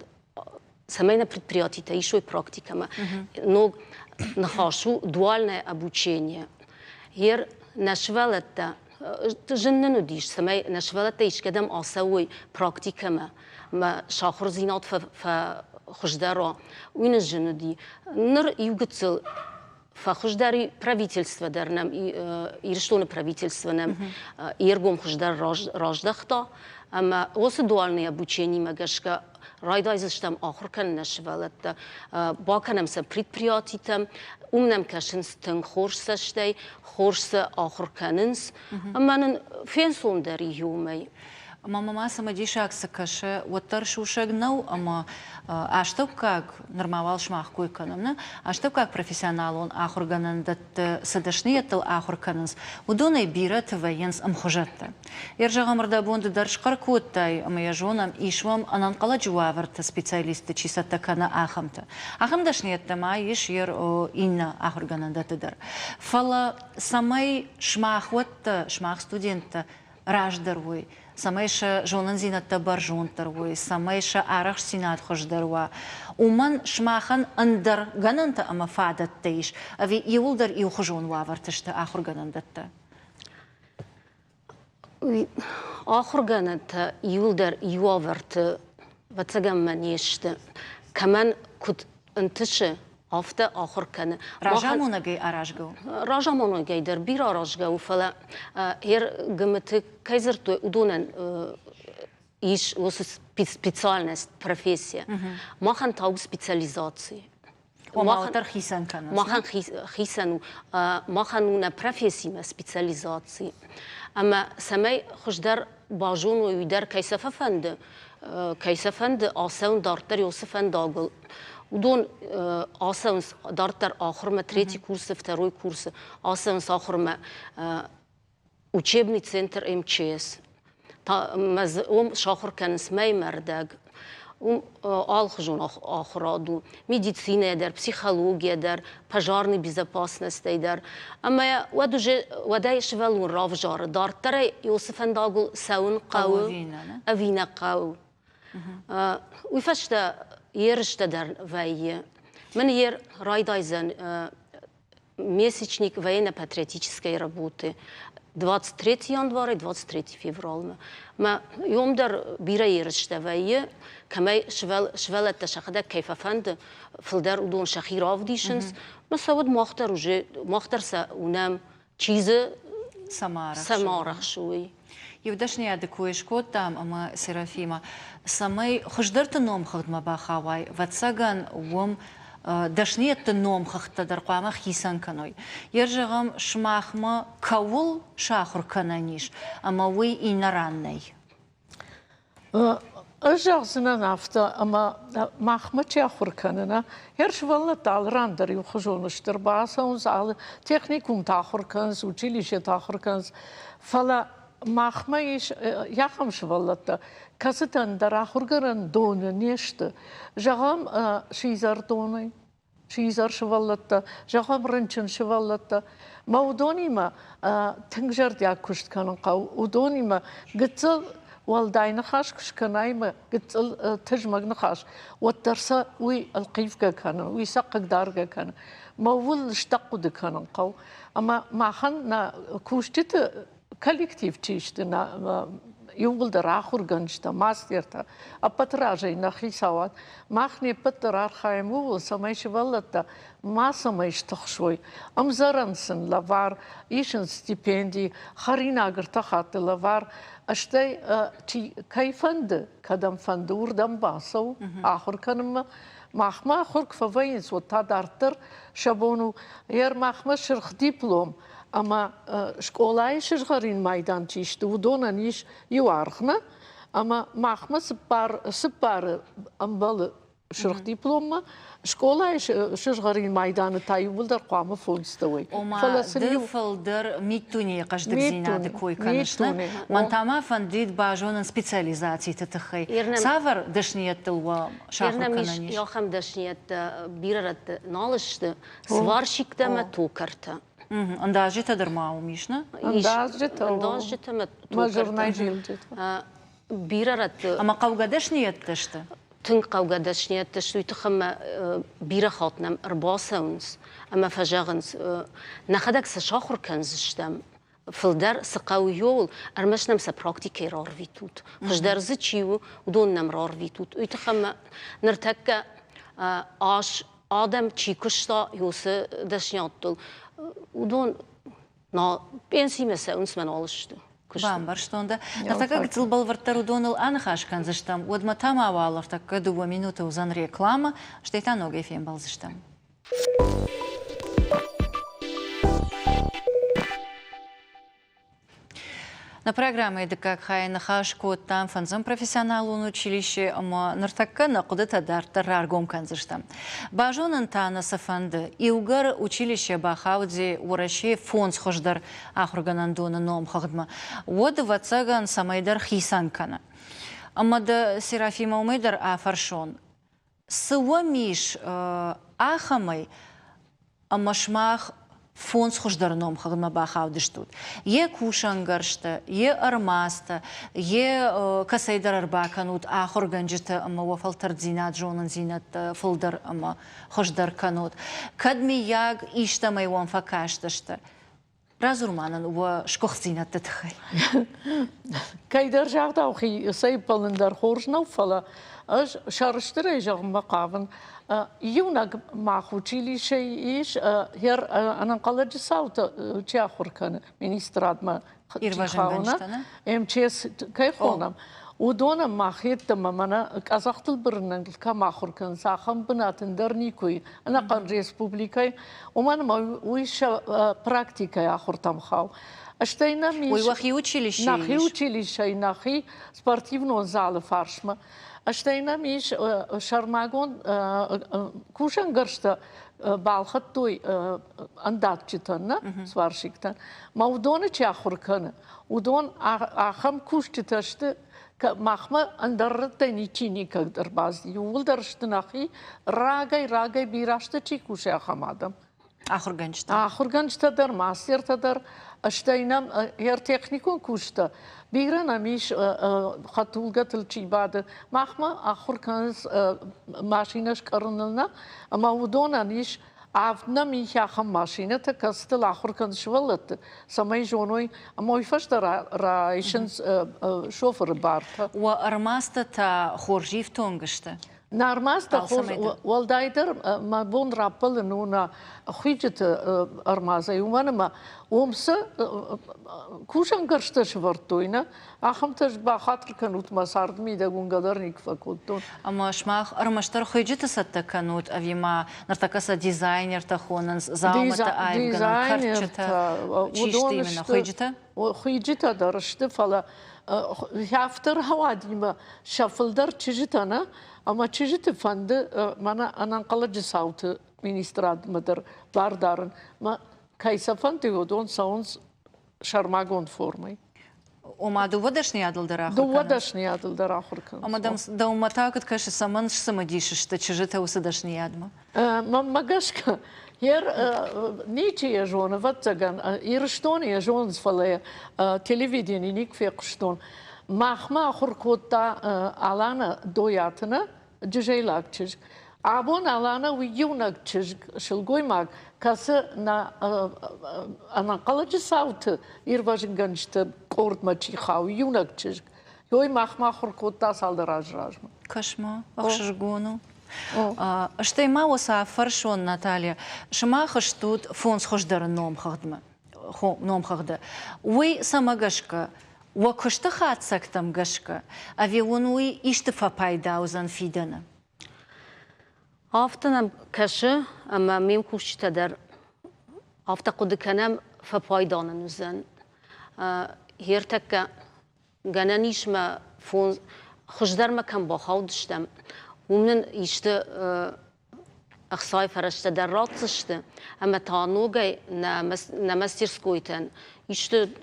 цӕмӕй нӕ предприятитӕ исой практикӕмӕ. Ног ныхас у дуальное обучение. Ер нӕ сывӕллӕттӕ. Зын нын уыдис, цӕмӕй нӕ сывӕллӕттӕ искӕдӕм ацӕуой практикӕмӕ, мӕ сахуырдзинад фӕхуыздӕр уа, уый нын зын уыди. Ныр иу гыццыл фӕхуыздӕр и правительство дӕр нӕм, Ирыстоны правительство нӕм йе ргом хуыздӕр раздӕхта ӕмӕ уыцы дуальный обучениемӕ гӕсгӕ райдайдзыстӕм ахуыр кӕнын нӕ сывӕллӕттӕ, бакӕнӕм сӕ предприятитӕм, уым нӕм кӕсынц тынг хорз цӕстӕй, хорз сӕ ахуыр кӕнынц ӕмӕ нын фенцондӕр и уымӕй. Ӕмӕ мӕ цымыдисаг цы кӕсы, уӕддӕр сусӕг нӕу ӕмӕ астӕуккаг, нырма уал сымах кой кӕнӕм, нӕ астӕуккаг профессионалон ахуыргӕнӕндӕтты цы дӕсныйӕдтыл ахуыр кӕнынц, уыдонӕй бирӕты вӕййынц ӕмхуызӕттӕ. Йе зӕгъӕм, ӕрдӕбон ды дӕр схъӕр кодтай, ӕмӕ йӕ зонӕм, ис уӕм ӕнӕнхъӕлӕджы уавӕрты специалистты чи цӕттӕ кӕны, ахӕмтӕ. Ахӕм дӕсныйӕдтӕ ма ис йе иннӕ ахуыргӕнӕндӕтты дӕр. Фӕлӕ цӕмӕй сымах уӕттӕ, сымах студенттӕ раздӕр уой, цӕмӕй сӕ зонындзинӕдтӕ бӕрзонддӕр уой, цӕмӕй сӕ арӕхстдзинад хуыздӕр уа, уымӕн сымахӕн ӕндӕр гӕнӕнтӕ ӕмӕ фадӕттӕ ис, ӕви иуылдӕр иухуызон уавӕрты сты ахуыргӕнӕндӕттӕ? Ахуыргӕнӕнтӕ иуылдӕр иу уавӕрты, ӕвӕццӕгӕн мӕ не сты. Кӕмӕн куыд ӕнтысы, афтӕ ахуыр кӕны. Разамонӕгӕй аразгӕ у? Разамонӕгӕй дӕр бирӕ аразгӕ у, фӕлӕ РГМТ кӕй дзырдтой, уыдонӕн ис уыцы специальность, профессия. Махӕн та у специализаци. Ома уӕддӕр хицӕн кӕнынц. Махӕн хицӕн у, махӕн у нӕ профессимӕ специализаци. Ӕмӕ цӕмӕй хуыздӕр базоной, уый дӕр кӕй сӕ фӕфӕнды, кӕй сӕ фӕнды ацӕуын дарддӕр уыцы фӕндагыл, уыдон ацӕуынц дарддӕр ахуырмӕ, третий курсы, второй курсы ацӕуынц ахуырмӕ учебный центр МЧС. Уым сахуыр кӕнынц мӕймӕрдӕг. Уым алыхуызон ахуырад у. Медицинӕйӕ дӕр, психологийӕ дӕр, пожарной безопасностӕй дӕр. Ӕмӕ уӕд уже уӕдӕй сывӕллон равзары, дарддӕр ӕй уыцы фӕндагыл цӕуын хъӕуы ӕви нӕ хъӕуы. Уый фӕстӕ ерыстӕ дӕр вӕййы. Мын ер райдайдзӕн месячник военно-патриотической работы 23 январь 23 февралмӕ. Мӕ йом дӕр бирӕ ерыстӕ вӕййы, кӕмӕй сывӕллӕттӕ сӕхӕдӕг кӕй фӕфӕнды, фылдӕр уыдон сӕхи равдисынц. Мӕ сӕ уӕд мах дӕр уже мах дӕр сӕ уынӕм, чи дзы цӕмӕ арӕхсы, уый. Иу дӕсныйады кой скодтам ӕмӕ Серафима, цӕмӕй хуыздӕрты номхыгъдмӕ бахауай, ӕвӕццӕгӕн, уым дӕсныйӕдты номхыгъдтӕ дӕр хъуамӕ хицӕн кӕной. Йе зӕгъӕм, сымахмӕ кӕуыл сахуыр кӕнӕн ис, ӕмӕ уый иннӕ ран нӕй. Ӕз зӕгъдзынӕн афтӕ, ӕмӕ махмӕ чи ахуыр кӕны, нӕ, йӕ сывӕллӕттӕ алы ран дӕр иухуызон сты, ӕрбацӕуынц алы техникумты ахуыр кӕнынц, училищеты ахуыр кӕнынц, фӕлӕ махмӕ ис ахӕм сывӕллӕттӕ, кӕцытӕн дӕр ахуыргӕнӕн доны не сты. Зӕгъӕм, сидзӕрдонӕй сидзӕр сывӕллӕттӕ, зӕгъӕм, рынчын сывӕллӕттӕ. Мӕ уыдонимӕ тынг зӕрдиаг куыст кӕнын хъӕуы. Уыдонимӕ гыццыл уӕлдай ныхас куы скӕнай мӕ гыццыл тызмӕг ныхас, уӕддӕр сӕ уый ӕлхъивгӕ кӕны, уый сӕ хъыгдаргӕ кӕны. Мӕ ууыл лыстӕг хъуыды кӕнын хъӕуы. Ӕмӕ махӕн нӕ кусджыты коллектив чи сты, нӕ иууылдӕр ахуыргӕнджытӕ, мастертӕ, ӕппӕты разӕй нӕ хицауад, мах не ппӕт дӕр архайӕм ууыл, цӕмӕй сывӕллӕттӕ мацӕмӕй стыхсой. Ӕмдзӕрӕн сын лӕвар, исынц стипенди, хӕринаг ӕртӕ хатты лӕвар, стӕй чи кӕй фӕнды, кӕдӕм фӕнды, уырдӕм бацӕуы ахуыр кӕнынмӕ. Махмӕ ахуыр куы фӕвӕййынц, уӕд та дарддӕр сӕ бон у. Ер махмӕ сырх диплом ӕмӕ скъолайы сызгъӕрин майдан чи сты, уыдонӕн ис иу аргъ нӕ, ӕмӕ махмӕ цыппар, цыппары ӕмбӕлы сырх дипломмӕ, скъолайы сызгъӕрин майданы та иууылдӕр хъуамӕ фондзтӕ уой. Ома, Фӕлӕ сын ды фылдӕр миддунейы хъӕздыгдзинады кой кӕныс, нӕ? Мӕн та ма фӕндид базонын специализациты тыххӕй. Цавӕр дӕсныйӕдтыл уӕ сахуыр кӕнӕн ис? Ахӕм дӕсныйӕдтӕ бирӕ рӕтты нал сты. Сварщиктӕ ӕмӕ токартӕ. Ӕндазджытӕ дӕр ма уым ис, нӕ? Ӕндазджытӕ. Ӕндазджытӕ ӕмӕ токартӕ. Бирӕ рӕтты. Ӕмӕ хъӕугӕ дӕсныйӕдтӕ сты? Тынг хъӕугӕ дӕсныйӕдтӕ сты, уый тыххӕй ӕмӕ бирӕ хатт нӕм ӕрбацӕуынц ӕмӕ фӕзӕгъынц, нӕхӕдӕг сӕ сахуыр кӕндзыстӕм. Фылдӕр цы хъӕуы иуыл, ӕрмӕст нӕм сӕ практикӕйы рарвитут. Хуыздӕр дзы чи у, уыдон нӕм рарвитут. Уый тыххӕй мӕ ныртӕккӕ ас адӕм чи куыста уыцы дӕсниадтыл, уыдон пенсимӕ цӕуынц мӕ нал сты. Бамбӕрстон дӕ. Ныртӕккӕ гыццыл бӕлвырддӕр уыдоныл аныхас кӕндзыстӕм, уӕдмӕ та ма уал ӕртӕккӕ дыууӕ минуты уыдзӕн реклама, стӕй та ногӕй фембӕлдзыстӕм. Нӕ программӕйы дыккаг хайы ныхас кодтам фӕндзӕм профессионалон училище ӕмӕ ныртӕккӕ нӕ хъуыдытӕ дарддӕр раргом кӕндзыстӕм. Базонын та нӕ цы фӕнды, иугӕр училище бахауди Уӕрӕсейы фондз хуыздӕр ахуыргӕнӕндоны номхыгъдмӕ, уӕд, ӕвӕццӕгӕн, цӕмӕйдӕр хицӕн кӕны. Ӕмӕ дӕ, Серафима, уымӕй дӕр афӕрсон, Цы уӕм ис ахӕмӕй, ӕмӕ сымах фондз хуыздӕр номхыгъдмӕ бахаудыстут? Йе кусӕнгӕрзтӕ, йе ӕрмадзтӕ, йе кӕцӕйдӕр ӕрбакӕнут ахуыргӕнджытӕ ӕмӕ уӕ фӕлтӕрддзинад, зонындзинӕдтӕ фылдӕр ӕмӕ хуыздӕр кӕнут. Кӕд, мыййаг, истӕмӕй уӕм фӕкастысты, Радзур-ма нын уӕ сгуыхтдзинӕдты тыххӕй. Кӕйдӕр загъдау хицӕй ппӕлын дӕр хорз нӕу, фӕлӕ ӕз сӕрыстырӕй зӕгъынмӕ хъавын. Иунӕг мах училищейы ис ӕнӕнхъӕлӕджы цаутӕ чи ахуыр кӕны министрадмӕ МЧС кӕй хонӕм, уыдонӕн мах йеддӕмӕ мӕнӕ къӕдзӕхтыл бырынӕн кӕм ахуыр кӕнынц, ахӕм бынат ӕндӕр никуы и ӕнӕхъӕн республикӕйы, уымӕн ӕмӕ уый сӕ практикӕйы ахуыртӕм хауы. Стӕй нӕм ис... Уый уӕхи училищейы Нӕхи училищейы, нӕхи спортивон залы фарсмӕ. Стӕй нӕм ис сӕрмагонд кусӕнгӕрзтӕ балхӕдтой ӕндадджытӕн, нӕ, сварщиктӕн. Мӕ уыдоны чи ахуыр кӕны, уыдон ахӕм кусджытӕ сты, махмӕ ӕндӕр рӕттӕй ничи никӕд ӕрбацыд. Иууылдӕр сты нӕхи рагӕй-рагӕй бирӕ азты чи кусы, ахӕм адӕм. Ахуыргӕнджытӕ. Ахуыргӕнджытӕ дӕр, мастертӕ дӕр, стӕй нӕм техникон кусджытӕ бирӕ нӕм ис хӕдтулгӕтыл чи бады. Махмӕ ахуыр кӕнынц машинӕ скъӕрыныл нӕ, ӕмӕ уыдонӕн ис авд нӕм ис ахӕм машинӕтӕ, кӕцытыл ахуыр кӕнынц сывӕллӕтты, цӕмӕй зоной ӕмӕ уый фӕстӕ райсынц шофыры бартӕ. Уӕ ӕрмадзтӕ та хорз ифтонг сты? Нӕрмадзтӕ хорз, уӕлдайдӕр мӕ бон раппӕлын у нӕ хуыйджыты ӕрмадзӕй, уымӕн ӕмӕ уым цы кусӕнгӕрзтӕ сӕвӕрдтой, нӕ, ахӕмтӕ бахатыр кӕнут, мӕ царды мидӕг уынгӕ дӕр никуы фӕкодтон. Ӕмӕ сымах ӕрмӕстдӕр хуыйджыты цӕттӕ кӕнут ӕви ма ныртӕккӕ сӕ дизайнертӕ хонынц, дзаумӕттӕ аивгӕнӕн кӕрчытӕ? Чи сты именно хуыйджытӕ? Хуыйджытӕ дӕр сты, фӕлӕ афтӕ рауадимӕ сӕ фылдӕр чызджытӕ нӕ, ӕмӕ чызджыты фӕнды мӕнӕ ӕнӕнхъӕлӕджы цауты министрадмӕ дӕр бар дарын. Мӕ кӕй сӕ фӕнды, уыдон цӕуынц сӕрмагонд формӕй. Ома дыууӕ дӕсныйадыл дӕр ахуыр Дыууӕ дӕсныйадыл дӕр ахуыр кӕнынц. Ӕмӕ дӕм дӕумӕ та куыд кӕсы, цӕмӕн сцымыдис сты чызджытӕ уыцы дӕсныйадмӕ? Мӕнмӕ гӕсгӕ, ничи йӕ зоны, ӕвӕццӕгӕн, Ирыстоны йӕ зонынц, фӕлӕ телевиденийы никуы фехъуыстон. Махмӕ ахуыр кодта Алана Дойатына, джызӕйлаг чызг. Абон Алана у иунӕг чызг, сылгоймаг, кӕцы нӕ ӕнӕнхъӕлӕджы цауты ирвӕзынгӕнджыты къордмӕ чи хауы, иунӕг чызг. Ой, махмӕ ахуыр кодта цалдӕр азы размӕ. Кӕс-ма, ӕхсызгон у. Стӕй ма уӕ цы афӕрсон, Наталья, сымах стут фондз хуыздӕры номхыгъдмӕ, номхыгъды. Уый цӕмӕ гӕсгӕ? Уӕ куысты хатдзӕгтӕм гӕсгӕ, ӕви уын уый исты фӕпайда уыдзӕн фидӕны? Афтӕ нӕм кӕсы, ӕмӕ ме мкусджытӕ дӕр афтӕ хъуыды кӕнӕм, фӕпайда нын уыдзӕн. Ӕртӕккӕ гӕнӕн ис мӕ фондз хуыздӕрмӕ кӕм бахаудыстӕм, уым нын исты ӕхцайы фӕрӕзтӕ дӕр ратдзысты ӕмӕ та ногӕй нӕ мастерскойтӕн исты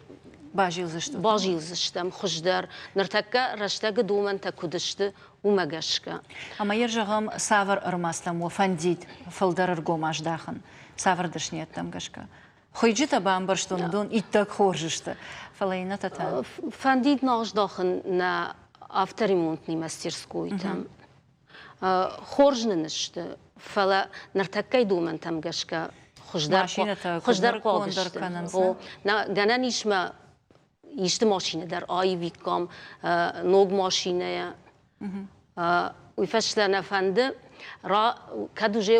базилдзыстут? Базилдзыстӕм хуыздӕр. Ныртӕккӕ рӕстӕгы домӕнтӕ куыд сты, уымӕ гӕсгӕ. Ӕмӕ йӕ зӕгъӕм, цавӕр ӕрмадзтӕм уӕ фӕндид фылдӕр ӕргом аздахын? Цавӕр дӕсныйӕдтӕм гӕсгӕ? Хуыйджытӕ бамбӕрстон, уыдон иттӕг хорз сты, фӕлӕ иннӕтӕ та? Фӕндид нӕ аздахын нӕ авторемонтный мастерскойтӕм. Хорз нын сты, фӕлӕ ныртӕккӕйы домӕнтӕм гӕсгӕ. Хуыздӕр хуыздӕр хъуаг сты. Гӕнӕн ис мӕ исты машинӕ дӕр аивиккам ног машинӕйӕ. Уый фӕстӕ нӕ фӕнды, кӕд уже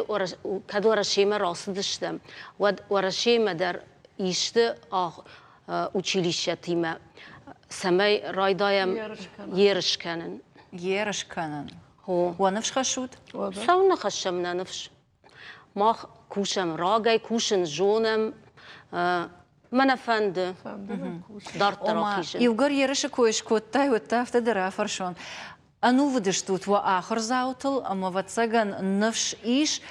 кӕд Уӕрӕсемӕ рацыдыстӕм, уӕд Уӕрӕсемӕ дӕр исты училищӕтимӕ, цӕмӕй райдайӕм ерыс кӕнын. Ерыс кӕнын. Уӕ ныфс хӕссут? Цӕуылнӕ хӕссӕм нӕ ныфс? Мах кусӕм рагӕй, кусын зонӕм. Мӕнӕ фӕнды дарддӕр ахизын. Иугӕр ерысы кой скодтай, уӕд та афтӕ дӕр афӕрсон. Ӕнувыд стут уӕ ахуырдзаутыл ӕмӕ, ӕвӕццӕгӕн, ныфс ис,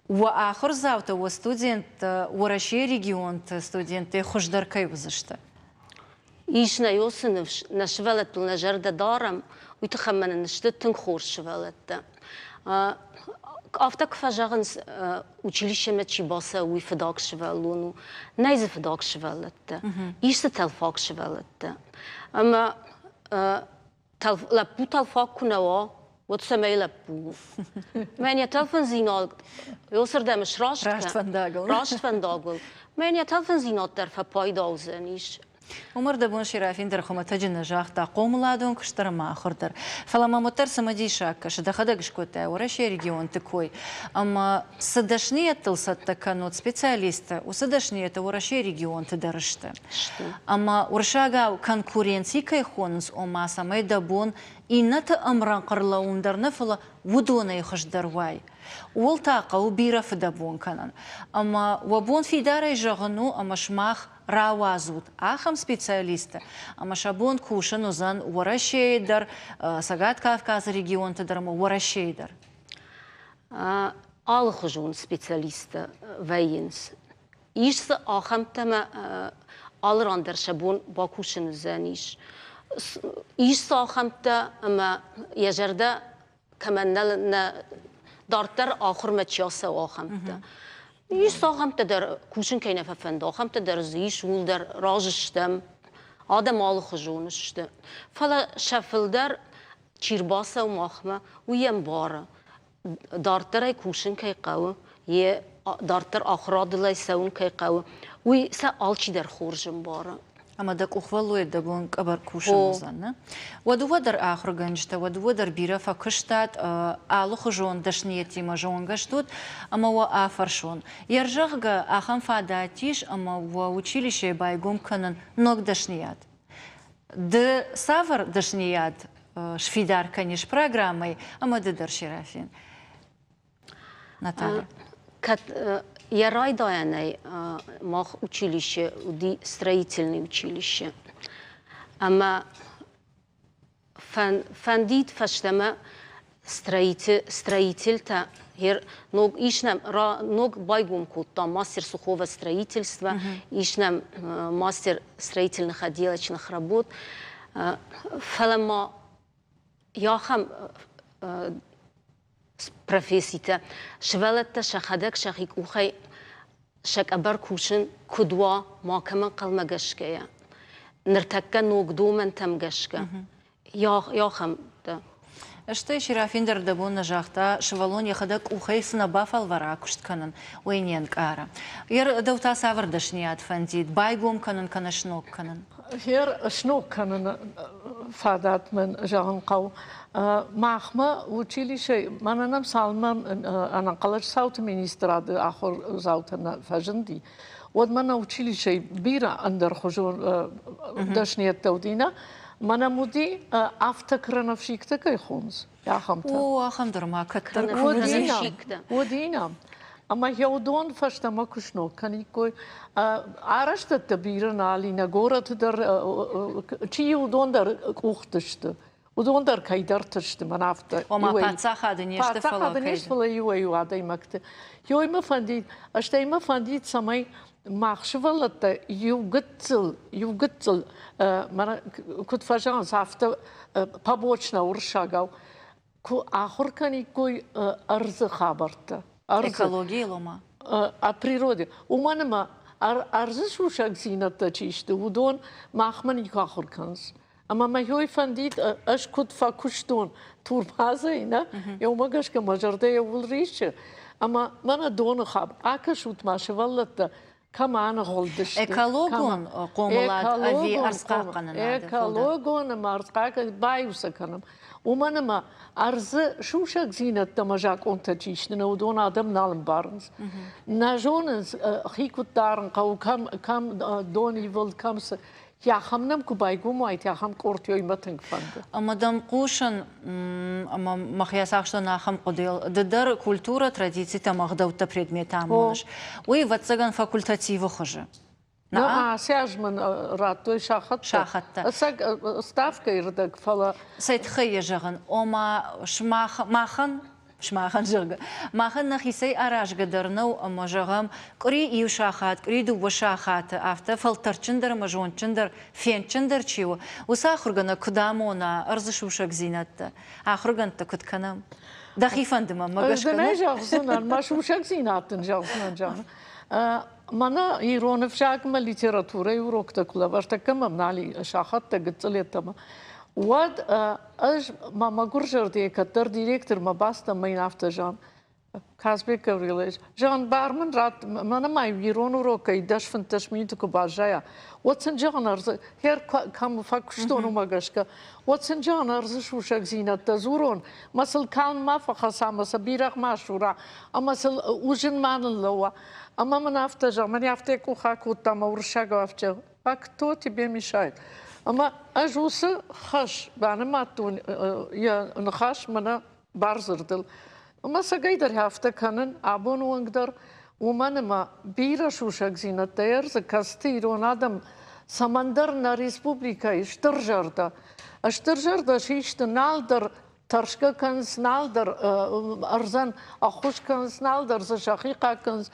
уӕ ахуырдзаутӕ, уӕ студенттӕ Уӕрӕсейы регионты студенттӕй хуыздӕр кӕй уыдзысты? Ис нӕ уыцы ныфс, нӕ сывӕллӕттыл нӕ зӕрдӕ дарӕм, уый тыххӕй мӕ нын сты тынг хорз сывӕллӕттӕ. Афтӕ куы фӕзӕгъынц, училищемӕ чи бацӕуы, уый фыдаг сывӕллон у. Нӕй дзы фыдаг сывӕллӕттӕ, ис дзы тӕлфаг сывӕллӕттӕ. Ӕмӕ лӕппу тӕлфаг куы нӕ уа, уӕд цӕмӕй лӕппу у? Мӕн йӕ тӕлфындзинад ёсырдӕм сраст Раст фӕндагыл. Раст фӕндагыл. Мӕн йӕ тӕлфындзинад дӕр фӕпайда уыдзӕнис. Умар дӕ бон Серафин дӕр хуымӕтӕджы нӕ загъта хъомыладон куыст дӕр ӕмӕ ахуыр дӕр. Фӕлӕ мӕм уӕддӕр цымыдисаг кӕсы, дӕхӕдӕг скодтай Уӕрӕсейы регионты кой. Ӕмӕ цы дӕсныйӕдтыл цӕттӕ кӕнут специалисттӕ, уыцы дӕсныйӕдтӕ Уӕрӕсейы регионты дӕр сты. Ӕмӕ уырыссагау конкуренци кӕй хонынц, ома цӕмӕй дӕ бон иннӕты ӕмрӕнхъ ӕрлӕууын дӕр нӕ, фӕлӕ уыдонӕй хуыздӕр уай. Ууыл та хъӕуы бирӕ фыдӕбон кӕнын. Ӕмӕ уӕ бон фидарӕй зӕгъын у, ӕмӕ сымах рауадзут ахӕм специалистты, ӕмӕ сӕ бон кусын уыдзӕн Уӕрӕсейы дӕр, Цӕгат Кавказы регионты дӕр ӕмӕ Уӕрӕсейы дӕр. Алыхуызон специалисттӕ вӕййынц. Ис дзы ахӕмтӕ ӕмӕ алы ран дӕр сӕ бон бакусын уыдзӕнис. Ис дзы ахӕмтӕ ӕмӕ йӕ зӕрдӕ кӕмӕн нӕ, нӕ дарддӕр ахуырмӕ чи ацӕуы, ахӕмтӕ. Ис ахӕмтӕ дӕр, кусын кӕй нӕ фӕфӕнды, ахӕмтӕ дӕр дзы ис, ууыл дӕр разы стӕм. Адӕм алыхуызон сты. Фӕлӕ сӕ фылдӕр чи рбацӕуы махмӕ, уый ӕмбары, дарддӕр ӕй кусын кӕй хъӕуы, йе дарддӕр ахуырадыл ӕй цӕуын кӕй хъӕуы, уый сӕ алчидӕр хорз ӕмбары. Ӕмӕ дӕ къухвӕллойы дӕ бон къӕбӕр кусын уыдзӕн, нӕ? Уӕ дыууӕ дӕр ахуыргӕнджытӕ, уӕ дыууӕ дӕр бирӕ фӕкуыстат, алыхуызон дӕсныйӕдтимӕ зонгӕ стут, ӕмӕ уӕ афӕрсон. Йе рзӕгъгӕ, ахӕм фадат ис, ӕмӕ уӕ училищейы байгом кӕнын ног дӕсныйад. Ды цавӕр дӕсныйад сфидар кӕнис программӕйы ӕмӕ ды дӕр, Серафин? Наталья. Кӕд йӕ райдайӕнӕй мах училище уыди строительный училище. Ӕмӕ фӕндид фӕстӕмӕ строительтӕ ног ис нӕм ног байгом кодтам мастер сухого строительства, ис нӕм мастер строительных отделочных работ. Фӕлӕ ма ахӕм професситӕ сывӕллӕттӕ сӕхӕдӕг сӕхи къухӕй сӕ къӕбӕр кусын куыд уа, макӕмӕ ӕнхъӕлмӕ гӕсгӕйӕ. Ныртӕккӕ ног домӕнтӕм гӕсгӕ ахӕмтӕ. Стӕй Серафин дӕр дӕ бон нӕ загъта, сывӕллон йӕхӕдӕг къухӕй цы нӕ бафӕлвара куыст кӕнын, уый не нкъары. Ер дӕу та цавӕр дӕсныйад фӕндид, байгом кӕнын кӕнӕ сног кӕнын? Ер сног кӕныны фадат мӕн зӕгъын хъӕуы. Махмӕ училищейы мӕнӕ нӕм цалынмӕ ӕнӕнхъӕлӕджы цауты министрады ахуырдзаутӕ нӕ фӕзынди, уӕдмӕ нӕ училищейы бирӕ ӕндӕрхуызон дӕсныйӕдтӕ уыди нӕ. Мӕнӕм уыди автокрановщиктӕ кӕй хонынц, ахӕмтӕ. О, ахӕм дӕр ма кӕддӕр уыди нӕм. Ӕмӕ йӕ уыдон фӕстӕмӕ куы сног кӕниккой. Арӕзтӕдтӕ бирӕ нал и, нӕ горӕты дӕр чи уыдон дӕр къухты сты. Уыдон дӕр кӕйдӕрты сты, мӕн афтӕ. Ома паддзахады не сты, фӕлӕ Паддзахады не сты, фӕлӕ иуӕй-иу адӕймӕгты. Иуӕй мӕ фӕндид, стӕй мӕ фӕндид, цӕмӕй мах сывӕллӕттӕ иу гыццыл, иу гыццыл, мӕнӕ куыд фӕзӕгъынц, афтӕ побочно уырыссагау, куы ахуыр кӕниккой ӕрдзы хабӕрттӕ. Экологийыл ома? О природе. Уымӕн ӕмӕ ӕрдзы сусӕгдзинӕдтӕ чи сты, уыдон махмӕ никуы ахуыр кӕнынц. Ӕмӕ мӕ ёй фӕндид, ӕз куыд фӕкуыстон турбазӕй, нӕ, уымӕ гӕсгӕ мӕ зӕрдӕ иууыл риссы. Ӕмӕ мӕнӕ доны хаб, акӕсут ма сывӕллӕттӕ, кӕм аныгъуылдысты. Экологон хъомылад ӕви ӕрдзхъахъхъӕнынады? Экологон ӕмӕ ӕрдзхъахъхъӕнынад баиу сӕ кӕнӕм. Уымӕн ӕмӕ ӕрдзы сусӕгдзинӕдтӕ ӕмӕ закъонтӕ чи сты, уыдон адӕм нал ӕмбарынц. Нӕ зонынц, хи куыд дарын хъӕуы, кӕм, кӕм дон ивылд, кӕм цы. Ахӕм нӕм куы байгом уайт, ахӕм къордтӕй мӕ тынг фӕнды. Ӕмӕ дӕм хъусын, ӕмӕ мӕхи ацахстон ахӕм хъуыдыйыл. Ды дӕр культурӕ, традицитӕ ӕмӕ ӕгъдӕуттӕ предмет амоныс. Уый, ӕвӕццӕгӕн, факультативы хуызы. На, ацы аз мын радтой сахӕттӕ. Сахӕттӕ. Ӕцӕг ставкӕйы рдӕг, фӕлӕ... Цӕй тыххӕй йӕ зӕгъын, ома сымах, махӕн Сымахӕн, зӕгъгӕ, махӕн нӕхицӕй аразгӕ дӕр нӕу ӕмӕ, зӕгъӕм, къуыри иу сахат, къуыри дыууӕ сахаты, афтӕ фӕлтӕрдджындӕр ӕмӕ зондджындӕр, фендджындӕр чи у, уыцы ахуыргӕнӕг куыд амона ӕрдзы сусӕгдзинӕдтӕ, ахуыргӕндтӕ куыд кӕнӕм? Дӕхи фӕнды мӕнмӕ гӕсгӕ? Ӕз дын ӕй зӕгъдзынӕн, мӕ сусӕгдзинад дын зӕгъдзынӕн, зӕгъын. Мӕнӕ ирон ӕвзагмӕ литературӕйы уроктӕ куы лӕвӕрдта, мӕм нал сахӕттӕ гыццыл йеддӕмӕ, уӕд ӕз мӕ мӕгуыр зӕрдӕйы кӕддӕр директормӕ бацыдтӕн ӕмӕ йын афтӕ зӕгъын, Казбек Гаврилович, зӕгъын, бар мын ратт, мӕнӕ ма ирон урокӕй 10-15 минуты куы баззайа, уӕд сын зӕгъын ӕрдзы, хӕр кӕм фӕкуыстон, уымӕ гӕсгӕ, уӕд сын зӕгъын ӕрдзы сусӕгдзинӕдтӕ дзурон, мӕ сыл калм ма фӕхӕца, мӕ сӕ бирӕгъ ма сура, ӕмӕ сыл уызын ма ныллӕууа. Ӕмӕ мын афтӕ зӕгъ, мӕн афтӕ къух акодта мӕ уырыссагау афтӕ, а кто тебе мешает? Ӕмӕ ӕз уыцы хӕс банымадтон йӕ ныхас мӕнӕ бардзырдыл. Ӕмӕ цӕгӕйдӕр афтӕ кӕнын абоны онг дӕр, уымӕн ӕмӕ бирӕ сусӕгдзинӕдтӕ ӕрдзы, кӕцыты ирон адӕм цӕмӕндӕр нӕ республикӕйы стырзӕрдӕ, стырзӕрдӕ систы нал дӕр тӕрсгӕ кӕнынц, нал дӕр ӕрдзӕн ӕххуыс кӕнынц, нал дӕр дзы сӕхи хъахъхъӕнынц.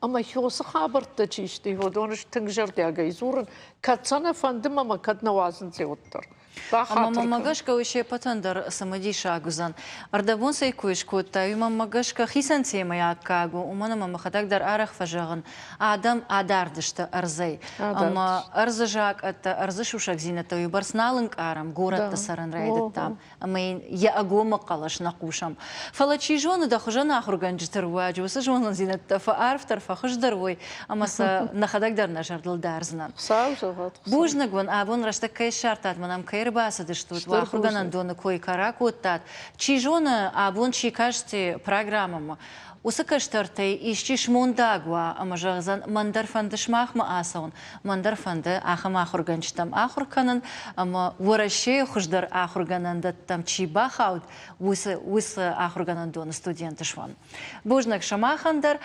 Ӕмӕ уыцы хабӕрттӕ чи сты, уыдон тынг зӕрдиагӕй дзурын, кӕд сӕ нӕ фӕнды ӕмӕ кӕд нӕ уадзынц, уӕддӕр. Ӕмӕ мӕмӕ гӕсгӕ уый се ппӕтӕн дӕр цымыдисаг уыдзӕн. Ӕрдӕбон цӕй кой скодтай, уый мӕнмӕ гӕсгӕ хицӕн темӕйы аккаг у, уымӕн ӕмӕ мӕхӕдӕг дӕр арӕх фӕзӕгъын, адӕм адард сты ӕрдзӕй. Ӕмӕ ӕрдзы закъӕттӕ, ӕрдзы сусӕгдзинӕдтӕ уыйбӕрц нал ӕнкъарӕм, горӕтты цӕрын райдыдтам. Ӕмӕ йын йӕ ӕгомыг хъӕлӕс нӕ хъусӕм. Фӕлӕ, чи зоны, дӕ хуызӕн ахуыргӕнджыты руаджы уыцы зонындзинӕдтӕ фӕарфдӕр, фӕхуыздӕр уой, ӕмӕ сӕ нӕхӕдӕг дӕр нӕ зӕрдыл дардзынӕн. Хуыцау зӕгъӕд. Бузныг уын, абон рӕстӕг кӕй ссардтат, мӕн ӕм кӕй ӕрбацыдыстут, уӕ ахуыргӕнӕндоны кой кӕй ракодтат. Чи зоны, абон чи касти программӕмӕ, уыцы кӕстӕртӕй исчи смондаг уа ӕмӕ зӕгъдзӕн, мӕн дӕр фӕнды сымахмӕ ацӕуын, мӕн дӕр фӕнды ахӕм ахуыргӕнджытӕм ахуыр кӕнын ӕмӕ Уӕрӕсейы хуыздӕр ахуыргӕнӕндӕттӕм чи бахауд, уыцы, уыцы ахуыргӕнӕндоны студент суӕн. Бузныг сымахӕн дӕр.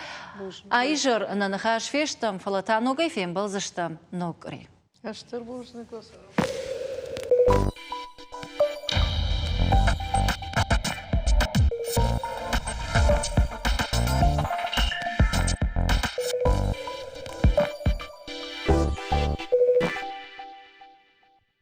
А-изӕр нӕ ныхас фестӕм, фӕлӕ та ногӕй фембӕлдзыстӕм ног къуыри. Стыр бузныг.